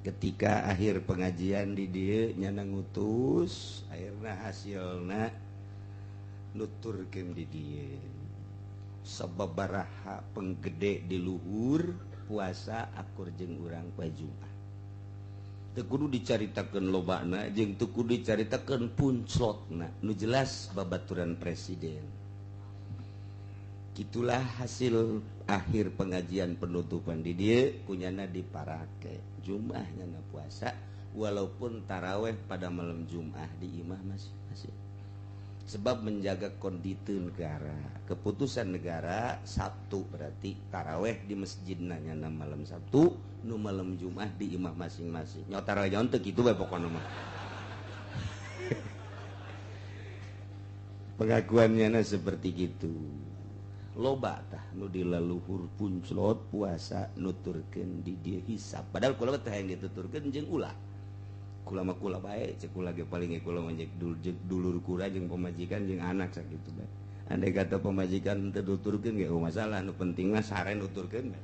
Speaker 1: Ketika akhir pengajian di dieu nyana ngutus, akhirna hasilna nuturkeun di dieu. Sababaraha penggede di luhur puasa akur jeung urang poe Jumat. Teu kudu dicaritakeun lobana jeung teu kudu dicaritakeun punclotna, nu jelas babaturan presiden. Itulah hasil akhir pengajian penutupan di dieu kunyana diparake. Jumat nyana puasa walaupun taraweh pada malam Jumat di imah masing-masing. Sebab menjaga kondisi negara, keputusan negara Sabtu berarti taraweh di masjid nanya malam Sabtu, nu malam Jumat di imah masing-masing. Nyo taraweh nyon teu kitu bae pokona mah. Pengakuannya seperti gitu. Loba tah nu di leluhur punclot puasa nuturkeun di dieu hisab. Padahal kula teh hayang dituturkeun jeung ulah. Kula mah kula bae, cek kula ge paling ge kula mah dulur kula jeung pamajikan jeung anak sakitu bae. Andai kata pamajikan teu nuturkeun ge oh masalah, nu penting mah sare nuturkeun bae.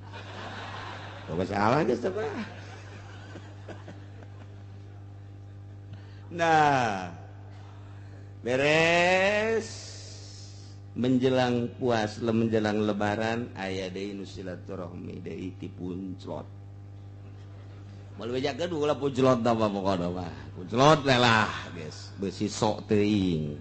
Speaker 1: Oh masalah geus teh mah. Nah, beres menjelang puas, menjelang lebaran aya deui nu silaturahmi deui ti punclot. Moal bejakeun ulah punclot da mah pokona mah. Punclot lah geus beusi sok teuing.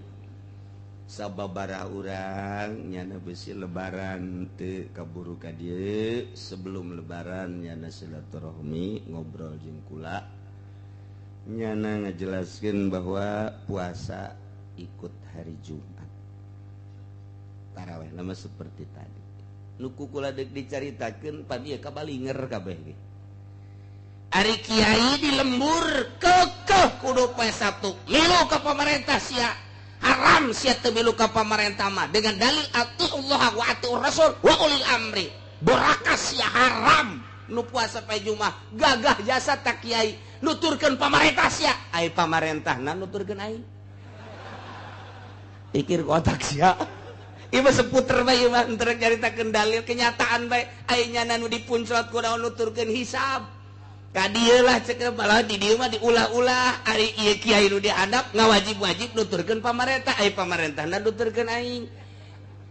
Speaker 1: Sababaraha urang nyana beusi lebaran teu kaburu ka dieu, sebelum lebaran nyana silaturahmi ngobrol jeung kula. Nyana ngajelaskeun bahwa puasa ikut hari Jumat. Taraweh nama seperti tadi. Nu ku kula deuk dicaritakeun pan ieu kabalinger kabeh ge. Ari kiai di lembur kekeh kudu poe Sabtu milu ka pamarentah sia haram sia teu milu ka pamarentah mah dengan dalil atiullah wa atiur rasul wa ulil amri. Borakas sia haram nu puasa poe Jumat gagah jasa tak kiai nuturkeun pamarentah sia ai pamarentahna nuturkeun aing. Pikir kotak sia. Ieu mah seputer bae ieu mah henteu nyaritakeun dalil kenyataan bae ai nyana nu dipunclot kunaon nuturkeun hisab. Ka dieu lah cek malah di dieu mah diulah-ulah ari ieu kiai nu dihandap ngawajib-wajib nuturkeun pamarentah ai pamarentahna nuturkeun aing.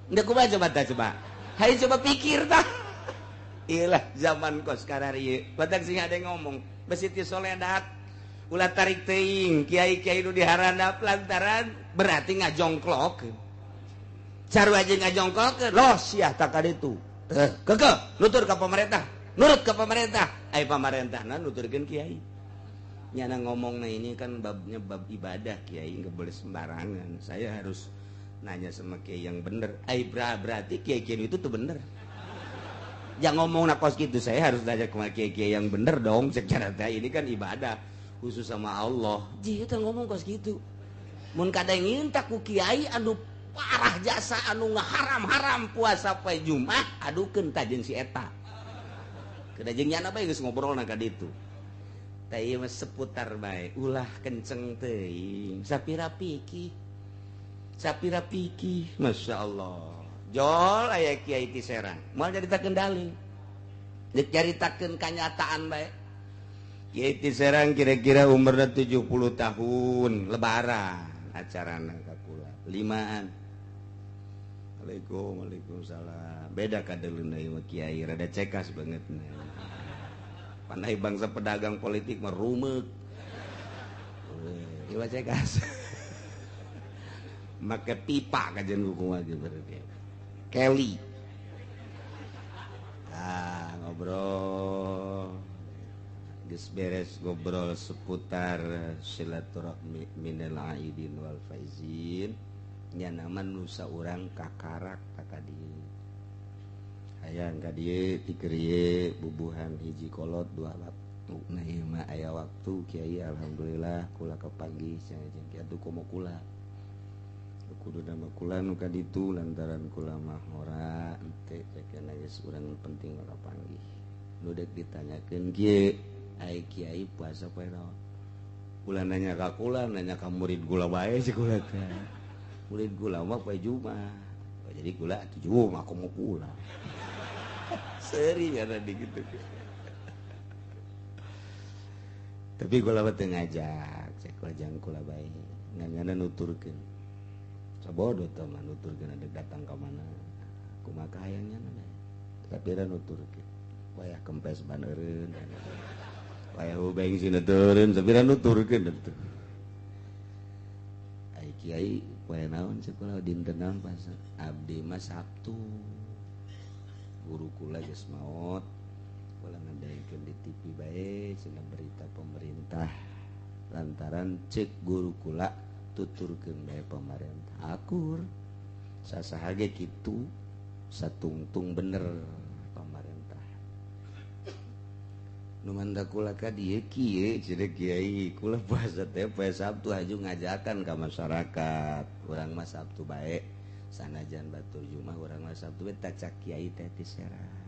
Speaker 1: Ndek kumaha coba tah coba. Hayu coba pikir tah. Ieu lah zaman kos kararieu. Batak sing ada ngomong besi ti soledat ulah tarik teuing kiai-kiai nu diharandap lantaran berarti ngajongklok. Sarua jeung ngajongklok loh sia tak kaditu. Kekeh nutur ka pamarentah. Nurut ke pemerintah, ai pamarentahna nuturkeun kiai. Nyana ngomongna ini kan babnya bab ibadah kiai nggak boleh sembarangan. Saya harus nanya sama kiai yang bener. Ai berarti kiai-kiai itu tuh bener. Jangan ngomong kos gitu, saya harus nanya ke kiai-kiai yang bener dong. Secara teh ini kan ibadah khusus sama Allah. Ji teh ngomong kos gitu. Mun kadang tak ku kiai anu parah jasa anu ngaharam-haram puasa poe Jumat adukeun ta jeung si eta. Kada jeung nyana bae geus ngobrol na ka ditu. Tah ieu mah seputar bae, ulah kenceng teuing. Sapira piki. Sapira piki, masyaallah. Jol aya kiai ti Serang. Moal nyaritakeun dalil. Deuk nyaritakeun kanyataan bae. Kiai ti Serang kira-kira umurna 70 tahun, lebaran acarana ka kula. Limaan. Assalamualaikum, waalaikumsalam. Beda kadeleuna ieu mah kiai rada cekas banget. Pandai bangsa pedagang politik mah rumek. Ieu mah cekas. Make pipa kajian kumaha ge berarti. Kelly. Ah, ngobrol. Geus beres ngobrol seputar silaturahmi minal aidin wal faizin. Nya nama nusa urang kakarak ka dieu. Hayang ka dieu tikerieu bubuhan hiji kolot dua waktu. Nah ieu mah aya waktu kiai alhamdulillah kula kapanggih cenah jeung kiai atuh komo kula. Kudu nama kula nu ka ditu lantaran kula mah ngora henteu cek geus urang penting mah kapanggih. Nu deuk ditanyakeun kieu ai kiai puasa poe naon? Kula nanya ka kula nanya ka murid kula bae si kula teh. Murid kula mah poe Jumat. Jadi kula atuh Jumat komo kula. Seri karena di gitu. Tapi kula mah teu ngajak, cek kula jang kula bae. Ngan-ngana nuturkeun. Sabodo teh mah nuturkeun ada datang ka mana. Kumaha hayangnya na. Tapi da nuturkeun. Wayah kempes ban eureun. Wayah bensin eureun, sapira nuturkeun atuh. Ai kiai poe naon sekolah dinten naon pas abdi mah Sabtu. Guru kula geus maot. Kula ngadaekeun di TV bae cenah berita pemerintah. Lantaran cek guru kula tuturkeun bae pemerintah. Akur. Sasaha ge kitu satungtung bener pemerintah. Nu manda kula ka dieu kieu cenah kiai kula puasa teh poe Sabtu haju ngajakan ka masyarakat. Urang mah Sabtu bae sanajan batur Jumat urang mah Sabtu bae tacak kiai teh ti Serang.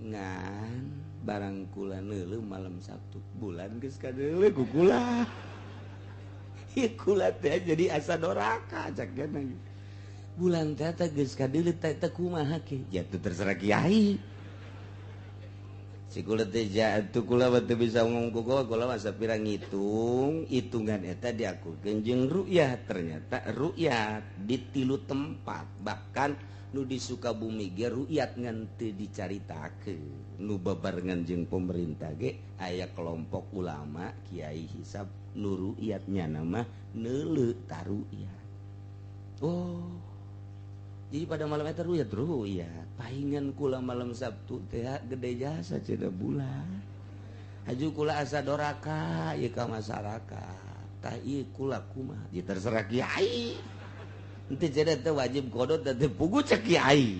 Speaker 1: Ngan barang kula neuleuh malam Sabtu bulan geus kadeuleuh ku kula. Ieu kula teh jadi asa doraka cak cenah. Bulan teh teh geus kadeuleuh teh teh kumaha ke? Ya teu terserah kiai. Si kula teh jatuh kula mah teu bisa ngomong ku kula, kula mah sapira ngitung, hitungan eta diakurkeun jeung ru'yah. Ternyata ru'yah di tilu tempat, bahkan nu di Sukabumi ge ru'yat ngan teu dicaritakeun. Nu babarengan jeung pemerintah ge aya kelompok ulama kiai hisab nu ru'yat nyana mah neuleuh ta ru'yat. Oh. Jadi pada malam eta ru'yat ru'yat. Pahingan kula malam Sabtu teh gede jasa cenah bulan. Haju kula asa doraka ieu ka masyarakat. Tah ieu kula kumaha? Jadi terserah kiai. Henteu cenah teh wajib qodho teh pugu cek kiai.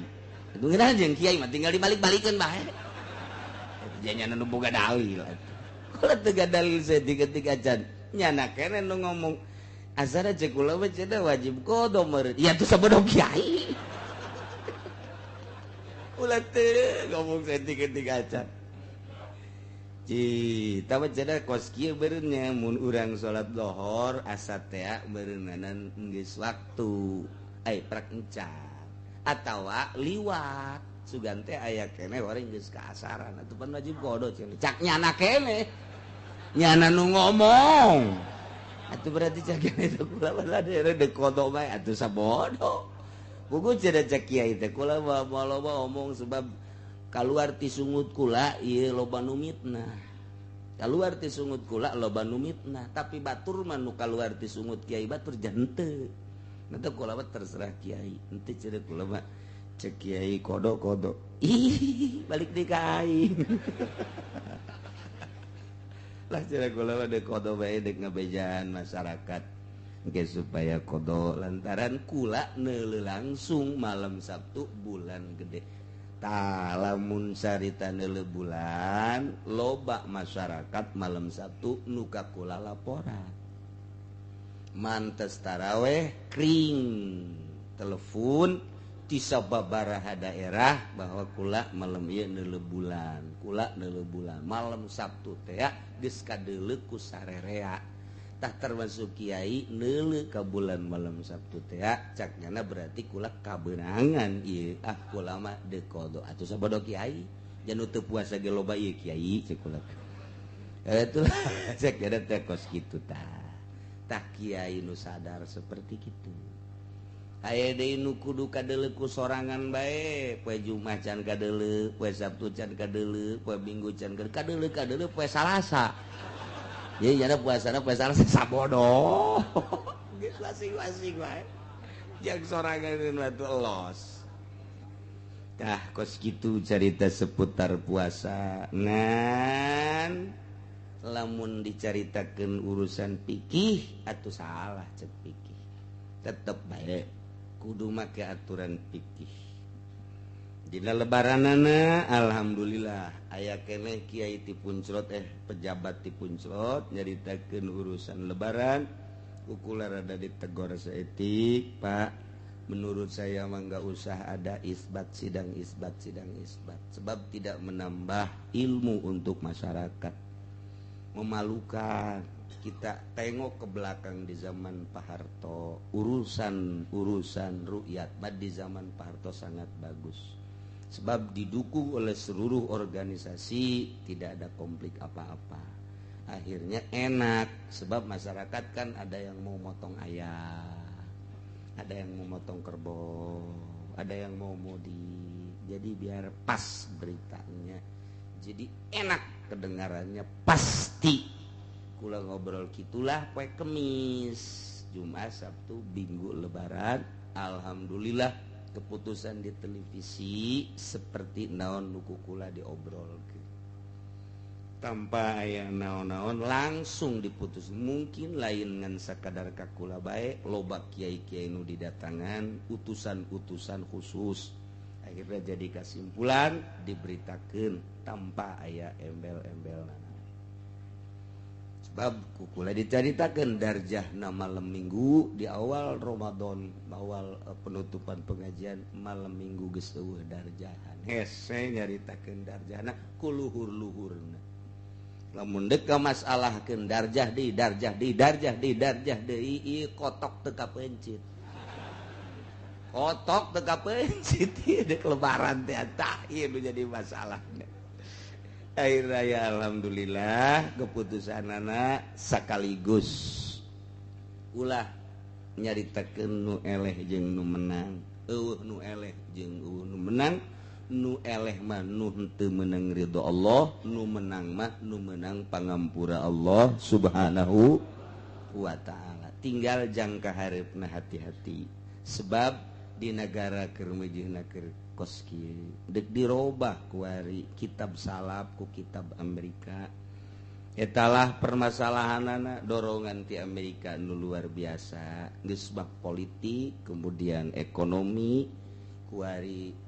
Speaker 1: Atuh ngeunah jeung kiai mah tinggal dibalik-balikeun bae. Eta nyana nu boga dalil atuh. Kula teu dalil saeutik-eutik acan. Nyana keneh nu ngomong asana cek kula mah cenah wajib qodho meureun. Ya atuh sabodo kiai. Ulah teu ngomong saeutik-eutik acan. Cih, tah mah cenah kos kieu beureunnya mun urang salat lohor asa teh beureunanan geus waktu. Ai prak encan atawa liwat sugan teh aya keneh orang geus kaasaran atuh pan wajib qodho cenah. Cak nyana keneh. Nyana nu ngomong. Atuh berarti cak keneh teh kula mah deuk qodho bae atuh sabodo. Buku cenah cak kiai teh kula mah loba omong sebab kaluar ti sungut kula ieu loba nu mitnah. Kaluar ti sungut kula loba nu mitnah, tapi batur mah nu kaluar ti sungut kiai batur jante. Nanti kula mah terserah kiai. Henteu cenah kula mah cek kiai kodo-kodo. Ih, balik deui ka aing. Lah cenah kula mah deuk kodo bae deuk ngabejaan masyarakat. Engke supaya kodo lantaran kula neuleuh langsung malam Sabtu bulan gede. Tah lamun sarita neuleuh bulan loba masyarakat malam Sabtu nu ka kula laporan. Mantes taraweh kring telepon ti sababaraha daerah bahwa kula malam ieu neuleuh bulan, kula neuleuh bulan malam Sabtu teh geus kadeuleuh ku sarerea. Tah termasuk kiai neuleuh ka bulan malam Sabtu teh cak nyana berarti kula kabeunangan ieu ah kula mah deuk qodho atuh sabodo kiai jan teu puasa ge loba ieu kiai cek kula. Itulah cek nyana teh kos kitu tah. Tah kiai nu sadar seperti kitu. Aya deui nu kudu kadeuleu ku sorangan bae, poe Jumat can kadeuleu, poe Sabtu can kadeuleu, poe Minggu can kadeuleu, kadeuleu poe Salasa. Ye jana puasana poe Salasa sabodo. Geus masing-masing bae. Jang sorangan nu los. Tah kos kitu carita seputar puasa. Ngan lamun dicaritakeun urusan fikih atuh salah cek fikih. Tetep bae kudu make aturan fikih. Dina lebaranana alhamdulillah aya keneh kiai ti Puncrot, pejabat ti Puncrot nyaritakeun urusan lebaran. Kukula rada ditegor saeutik, Pak, menurut saya mah nggak usah ada isbat sidang isbat sidang isbat, sebab tidak menambah ilmu untuk masyarakat, memalukan. Kita tengok ke belakang di zaman Pak Harto, urusan-urusan rukyat di zaman Pak Harto sangat bagus, sebab didukung oleh seluruh organisasi, tidak ada konflik apa-apa. Akhirnya enak, sebab masyarakat kan ada yang mau motong ayam, ada yang mau motong kerbau, ada yang mau mudik. Jadi biar pas beritanya, jadi enak kedengarannya pasti. Kula ngobrol gitulah poe Kemis, Jumat, Sabtu, Minggu Lebaran. Alhamdulillah keputusan di televisi seperti naon nu kula diobrolkeun. Tanpa aya naon-naon langsung diputus. Mungkin lain ngan sakadar ka kula bae, loba kiai-kiai nu didatangan, utusan-utusan khusus. Akhirnya jadi kesimpulan diberitakeun tanpa aya embel-embel. Sebab kukula dicaritakeun darjahna malam Minggu di awal Ramadan, awal penutupan pengajian malam Minggu geus eueuh darjahan. Hese nyaritakeun darjahna ku luhur-luhurna. Lamun deuk ka masalahkeun darjah deui, darjah deui, darjah deui, darjah deui, ieu kotok teu kapencit. Kotok teu kapencit ieu deuk lebaran teh tah ieu nu jadi masalah. Akhir raya alhamdulillah keputusanana sekaligus ulah nyaritakeun nu eleh jeung nu menang, eueuh nu eleh jeung eueuh nu menang. Nu eleh mah nu henteu meunang ridho Allah, nu menang mah nu menang pangampura Allah Subhanahu wa taala. Tinggal jangka hareupna hati-hati, sebab di negara keur meujeuhna keur kos kieu deuk dirobah kuari kitab salaf ku kitab Amerika. Etalah permasalahanana, dorongan ti Amerika nu luar biasa geus bab politik, kemudian ekonomi, kuari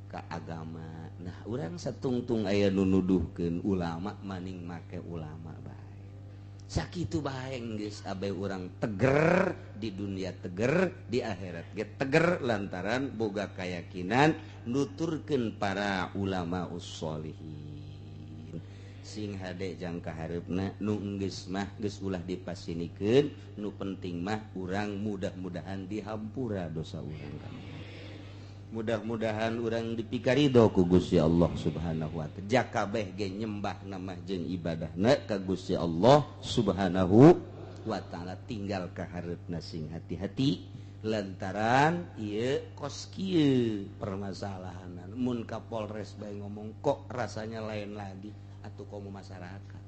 Speaker 1: ka agama. Nah, urang satungtung aya nu nuduhkeun ulama maning make ulama bae. Sakitu bae geus abe urang teger di dunia, teger di akhirat ge teger, lantaran boga keyakinan nuturkeun para ulama usholihin. Sing hade jangka hareupna nu geus mah geus ulah dipasinikeun, nu penting mah urang mudah-mudahan dihampura dosa urang kabeh. Mudah-mudahan urang dipikarido ku Gusti Allah Subhanahu wa taala. Jakabeh ge nyembah nama jeung ibadahna ka Gusti Allah Subhanahu wa taala. Tinggal ka hareupna sing hati-hati lantaran ieu kos kieu permasalahanan. Mun ka Polres bae ngomong kok rasanya lain lagi atuh komo masyarakat.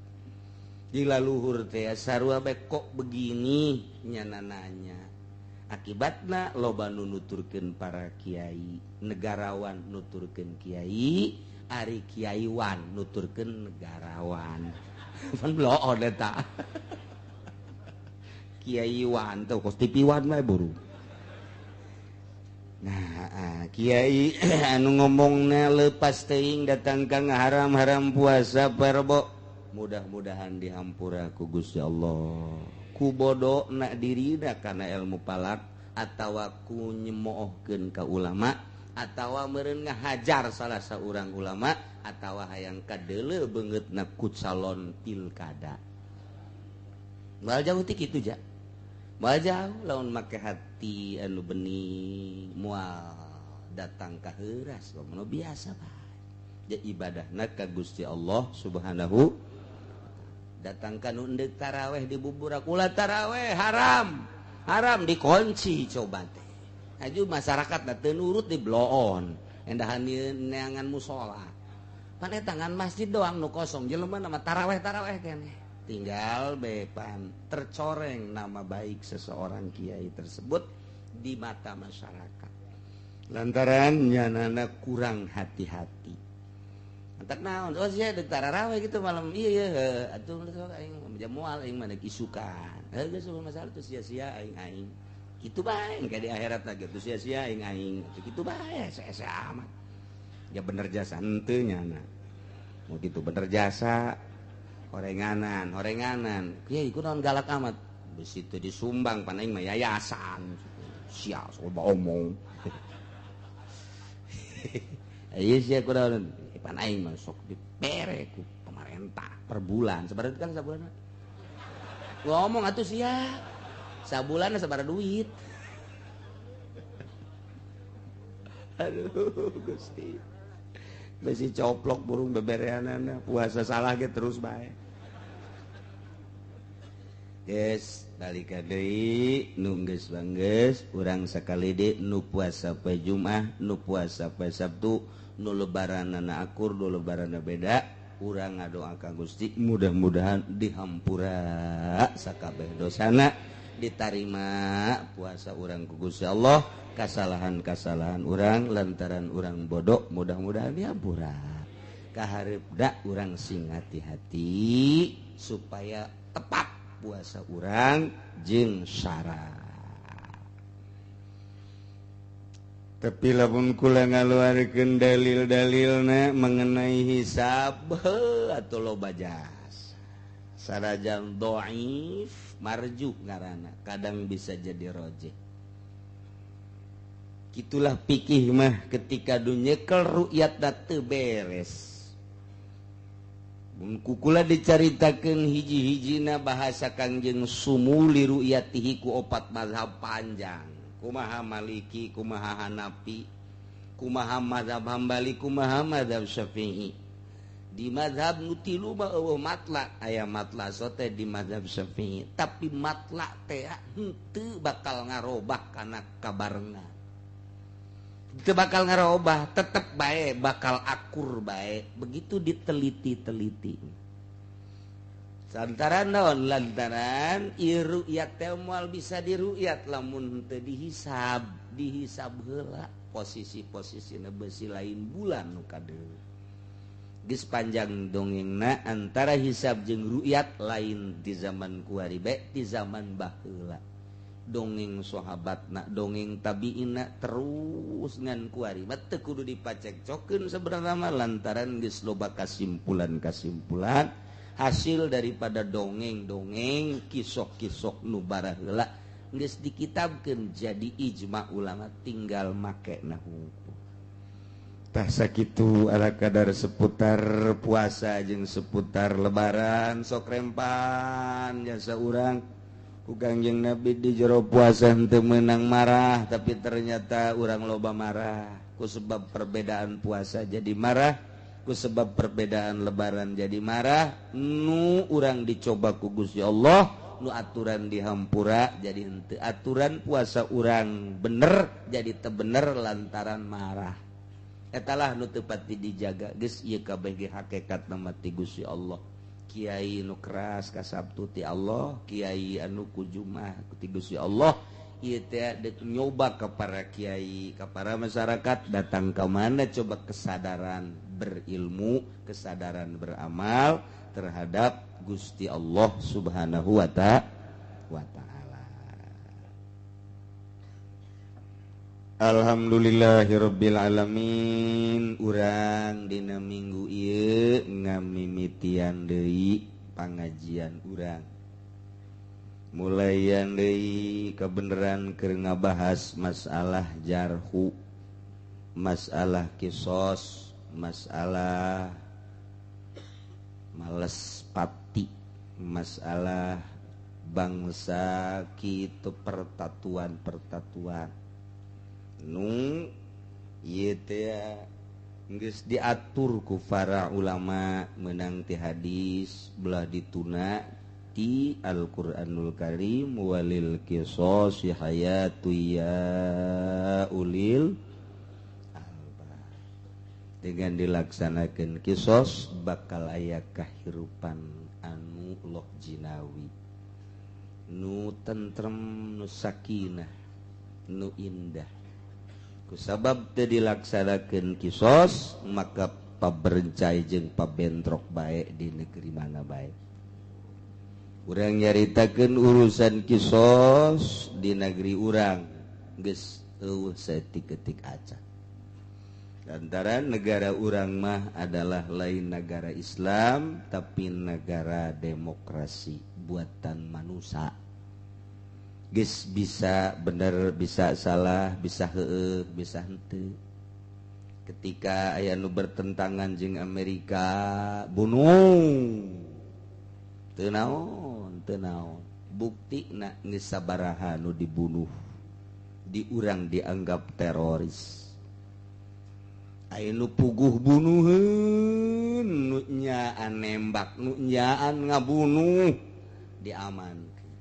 Speaker 1: Di laluhur teh sarua bae kok begini nyana nanya. Akibatna loba nu nuturkeun para kiai, negarawan nuturkeun kiai, ari kiaiwan nuturkeun negarawan. Pan bloon eta. Kiaiwan tuh kos tipiwan mah buru. Nah, kiai anu ngomongna leupas teuing datang ka ngaharam-haram puasa parbo. Mudah-mudahan dihampura ku Gusti Allah. Ku bodoh nak dirina karena ilmu palak, atawa ku nyemoohkeun ka ulama, atawa meureun ngahajar salah saurang ulama, atawa hayang kadeuleu beungeutna ku calon pilkada. Moal jauh ti kitu ja. Moal jauh lamun make hati anu bening moal datang ka heuras nu biasa bae. Ja ibadahna ka Gusti Allah Subhanahu. Datangkan nu endek taraweh di buburak, ulah taraweh haram, haram dikunci coba teh. Aju masyarakat da teu nurut di bloon. Endahan neangan musola. Pan eta ngan masjid doang nu kosong, jelema nama taraweh-taraweh keneh. Tinggal bepan tercoreng nama baik seseorang kiai tersebut di mata masyarakat. Lantaran nyanana kurang hati-hati. Entak naon? Oh sia deuk taraweh gitu malam. Iya iya atuh aing moal aing mah deuk isukan. Heuh geus masalah tuh sia-sia aing-aing. Kitu bae engke di akhirat lagi tuh sia-sia aing-aing. Kitu bae sia-sia amat. Ya bener jasa henteu nyana. Mau gitu bener jasa horenganan, horenganan. Kiai kunaon galak amat. Besi teu disumbang pan aing mah yayasan. Sia sok omong. Iya sia kunaon pan aing mah sok dibere ku pemerintah per bulan. Sabaraha kan sabulan? Ngomong atuh sia. Sabulan sabaraha duit. Aduh Gusti. Besi coplok burung bebereanana puasa salah ge terus bae. Geus balik deui nu geus banggeus urang sakali deui nu puasa poe Jumat, nu puasa poe Sabtu, nu lebaranana akur, nu lebaranana beda, urang ngadoa ka Gusti mudah-mudahan dihampura sakabeh dosana, ditarima puasa urang ku Gusti Allah, kasalahan-kasalahan urang lantaran urang bodoh mudah-mudahan dihampura. Kahareupna urang sing hati-hati supaya tepat puasa urang jeung syarat. Tapi lamun kula ngaluarkeun dalil-dalilna mengenai hisab atau loba jasa. Sarajan dhaif marju ngaranna, kadang bisa jadi rojih. Itulah pikih mah ketika dunyekel ru'yat teu beres. Mun kukula dicaritakeun hiji-hijina bahasa Kangjeng sumuli ru'yatihi ku opat mazhab panjang. Kumaha Maliki, kumaha Hanafi, kumaha mazhab Hambali, kumaha mazhab Syafi'i. Di mazhab nu tilu mah eueuh matla, aya matla sote di mazhab Syafi'i, tapi matla teh henteu bakal ngarobah kana kabarengan. Teu bakal ngarobah, tetep bae bakal akur bae, begitu diteliti-teliti. Lantaran naon? Lantaran ieu ru'yat teh moal bisa diru'yat lamun teu dihisab, dihisab heula posisi-posisina besi lain bulan nu kadeuleu. Geus panjang dongengna antara hisab jeung ru'yat lain di zaman kuari bae, di zaman baheula. Dongeng sahabatna, dongeng tabiina terus ngan kuari mah teu kudu dipacekcokeun sebenarna mah lantaran geus loba kesimpulan-kesimpulan hasil daripada dongeng-dongeng kisok-kisok nu baraheula geus dikitabkeun jadi ijma ulama tinggal make na hungkul. Tah sakitu ala kadar seputar puasa jeung seputar lebaran sok rempan jasa urang ku Kangjeng Nabi di jero puasa henteu meunang marah, tapi ternyata urang loba marah ku sebab perbedaan puasa jadi marah, ku sebab perbedaan lebaran jadi marah. Nu urang dicoba ku Gusti Allah, nu aturan dihampura jadi henteu aturan puasa urang bener jadi teu bener lantaran marah. Etalah nu teu pati dijaga. Geus ieu kabeh ge hakekat mah ti Gusti Allah. Kiai nu keras ka Sabtu ti Allah, kiai anu ku Jumat ti Gusti Allah. Ieu teh deuk nyoba ka para kiai, ka para masyarakat datang ka mana coba kesadaran berilmu, kesadaran beramal terhadap Gusti Allah Subhanahu wa ta'ala. Alhamdulillahirabbil alamin. Urang dina minggu ieu ngamimitian deui pangajian urang. Mulayan deui kebenaran keur ngabahas masalah jarhu, masalah kisos, masalah males pati, masalah bangsa kitu pertatuan-pertatuan nu ieu teh geus diatur ku para ulama menang ti hadis belah dituna Bukti Al-Qur'anul Karim walil qisasi hayatu ya ulil albab. Dengan dilaksanakan kisos bakal aya kahirupan anu loh jinawi, nu tentrem, nu sakinah, nu indah. Kusabab teu dilaksanakeun kisos maka paberencai jeung pabentrok bae di negeri mana bae. Urang nyaritakeun urusan kisos di negeri urang geus eueuh saeutik-eutik acan. Lantaran negara urang mah adalah lain negara Islam tapi negara demokrasi buatan manusia. Geus bisa bener bisa salah, bisa heueuh bisa henteu. Ketika aya nu bertentangan jeung Amerika bunuh. Teu naon, teu naon. Buktina geus sabaraha nu dibunuh. Di urang dianggap teroris. Aya nu puguh bunuheun, nu nyaan nembak, nu nyaan ngabunuh diamankeun.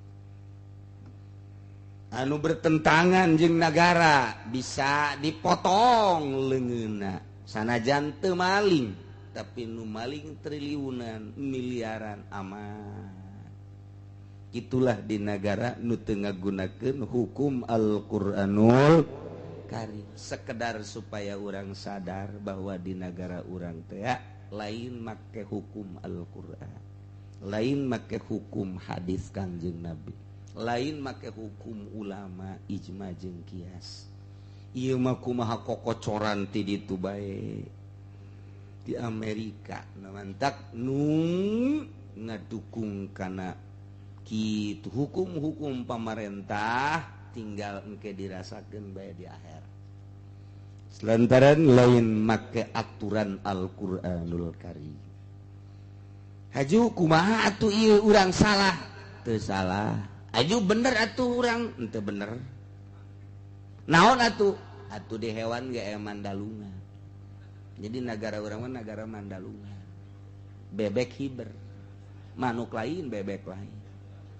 Speaker 1: Anu bertentangan jeung negara bisa dipotong leungeunna sanajan teu maling, tapi nu maling triliunan miliaran aman. Itulah di negara nu teu ngagunakeun hukum Al-Qur'anul Karim. Sekedar supaya urang sadar bahwa di negara urang teh lain make hukum Al-Qur'an, lain make hukum hadis Kangjeng Nabi, lain make hukum ulama ijma jeung kias. Ieu mah kumaha kokocoran ti ditu bae di Amerika. Mantak nu ngadukung kana kitu hukum-hukum pamarentah tinggal engke dirasakeun bae di akhir. Lantaran lain make aturan Al-Qur'anul Karim. Haju kumaha atuh ieu urang salah? Teu salah. Aju bener atuh urang henteu bener. Naon atuh? Atuh di hewan ge aya mandalungan. Jadi negara urang mah negara mandalungan. Bebek hiber. Manuk lain bebek lain.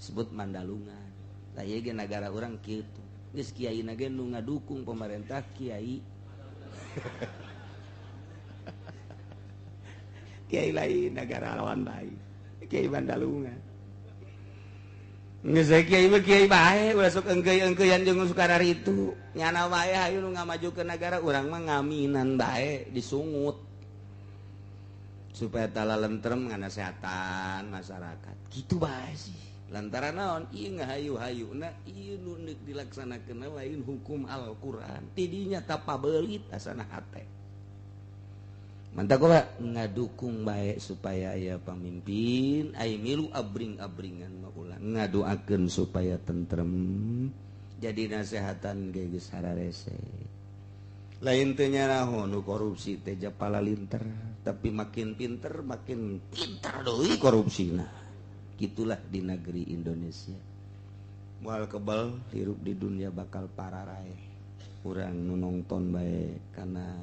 Speaker 1: Sebut mandalungan. Tah ieu ge nagara urang kitu. Geus kiai na ge nu ngadukung pemerintah kiai. Kiai lain negara lawan lain. Kiai mandalungan. Geus kiai mah kiai bae ulah sok engkeuy-engkeuyan jeung sukarari itu. Nyana bae hayu nu ngamajukeun nagara urang mah ngaminan bae disungut. Supaya tala lentrem nganasehatan masyarakat. Kitu bae sih. Lantaran naon ieu ngahayu-hayuna ieu nu neuk dilaksanakeun lain hukum Al-Qur'an. Tidinya tapabelit asana hate. Mantap kok ngadukung baik supaya aya pamimpin, aya milu abring-abringan mah ulah ngadoakeun supaya tentrem. Jadi nasehatan ge geus hararese. Lain teu nyaraho nu korupsi teh japala linter, tapi makin pinter makin pinter deui korupsina. Gitulah di negeri Indonesia. Moal kebal hirup di dunia bakal pararaeh. Urang nu nongton bae kana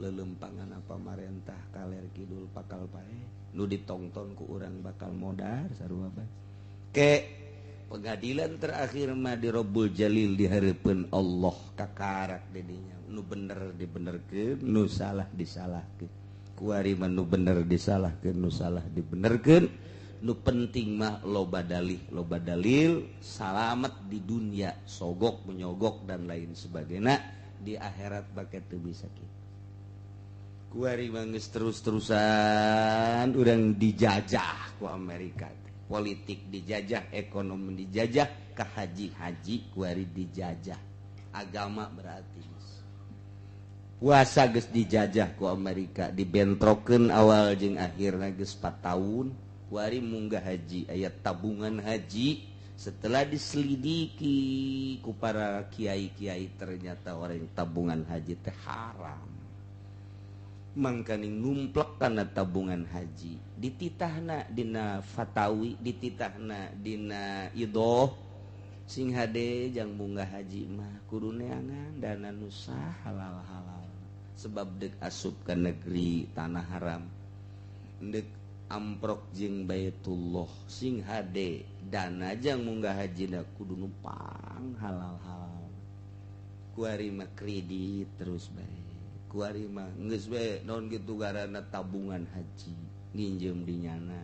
Speaker 1: lelempangan pamarentah kaler kidul bakal pae nu ditongton ku urang bakal modar sarua bae. Ke pengadilan terakhir mah di Rabbul Jalil di hareupeun Allah kakarak didinya nu bener dibenerkeun nu salah disalahkeun. Kuari mah nu bener disalahkeun nu salah dibenerkeun. Nu penting mah loba dalih, loba dalil salamet di dunia sogok menyogok dan lain sebagainya, di akhirat bake teu bisa kitu. Kuari mah geus terus-terusan urang dijajah ku Amerika. Politik dijajah, ekonomi dijajah, ka haji-haji kuari dijajah. Agama berarti puasa geus dijajah ku Amerika, dibentrokeun awal jeung akhirna geus 4 tahun. Kuari munggah haji, aya tabungan haji. Setelah diselidiki ku para kiai-kiai ternyata orang tabungan haji teh haram. Mangkaning numplek kana tabungan haji dititahna dina fatawi, dititahna dina idoh sing hade jang munggah haji mah kudu neangan dana nu sah halal-halal sebab deuk asup ka negeri tanah haram, deuk Amprok jeung Baitullah sing hade dana jang munggah hajina kudu numpang halal-halal. Kuari mah kredit terus bae. Kuari mah geus we naon kitu garana tabungan haji nginjem di nyana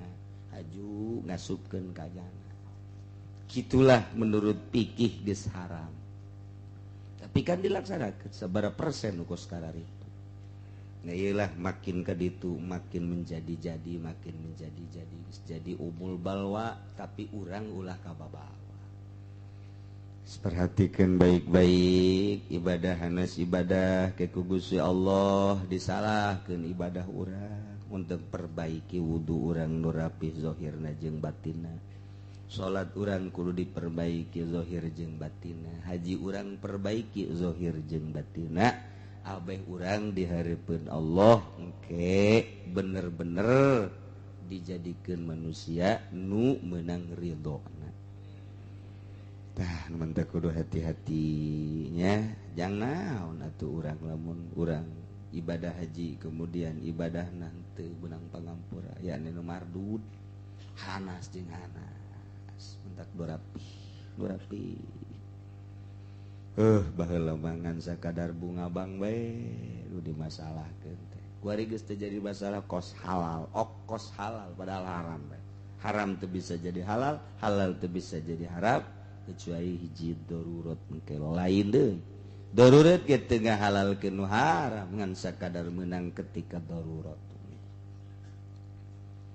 Speaker 1: haju ngasupkeun ka jana. Gitulah menurut pikih geus haram. Tapi kan dilaksanakan sabaraha persen nu kos kararitu. Nah iyalah, makin ke ditu makin menjadi-jadi, makin menjadi-jadi, jadi umul balwa, tapi urang ulah kababawa. Perhatikan baik-baik ibadah hanas ibadah ke ku Gusti Allah disalahkeun ibadah urang untuk perbaiki wudu urang nu rapih zahirna jeung batinna. Salat urang kudu diperbaiki zahir jeung batinna. Haji urang perbaiki zahir jeung batinna. Abeh urang dihareupeun Allah engke bener-bener dijadikeun manusia nu menang ridhona. Tah, nu teh kudu hati-hatinya, jangan naon atuh urang lamun urang ibadah haji kemudian ibadah teu beunang pangampura, yakni nu mardud hanas jeung hanas mentak dorapih dorapih. Baheula mah ngan sakadar bunga bang bae nu dimasalahkeun teh. Kuari geus teu jadi masalah kos halal, ok kos halal padahal haram bae. Haram teu bisa jadi halal, halal teu bisa jadi haram kecuali hiji darurat engke lain deui. Darurat ge teu ngahalalkeun nu haram, ngan sakadar meunang ketika darurat.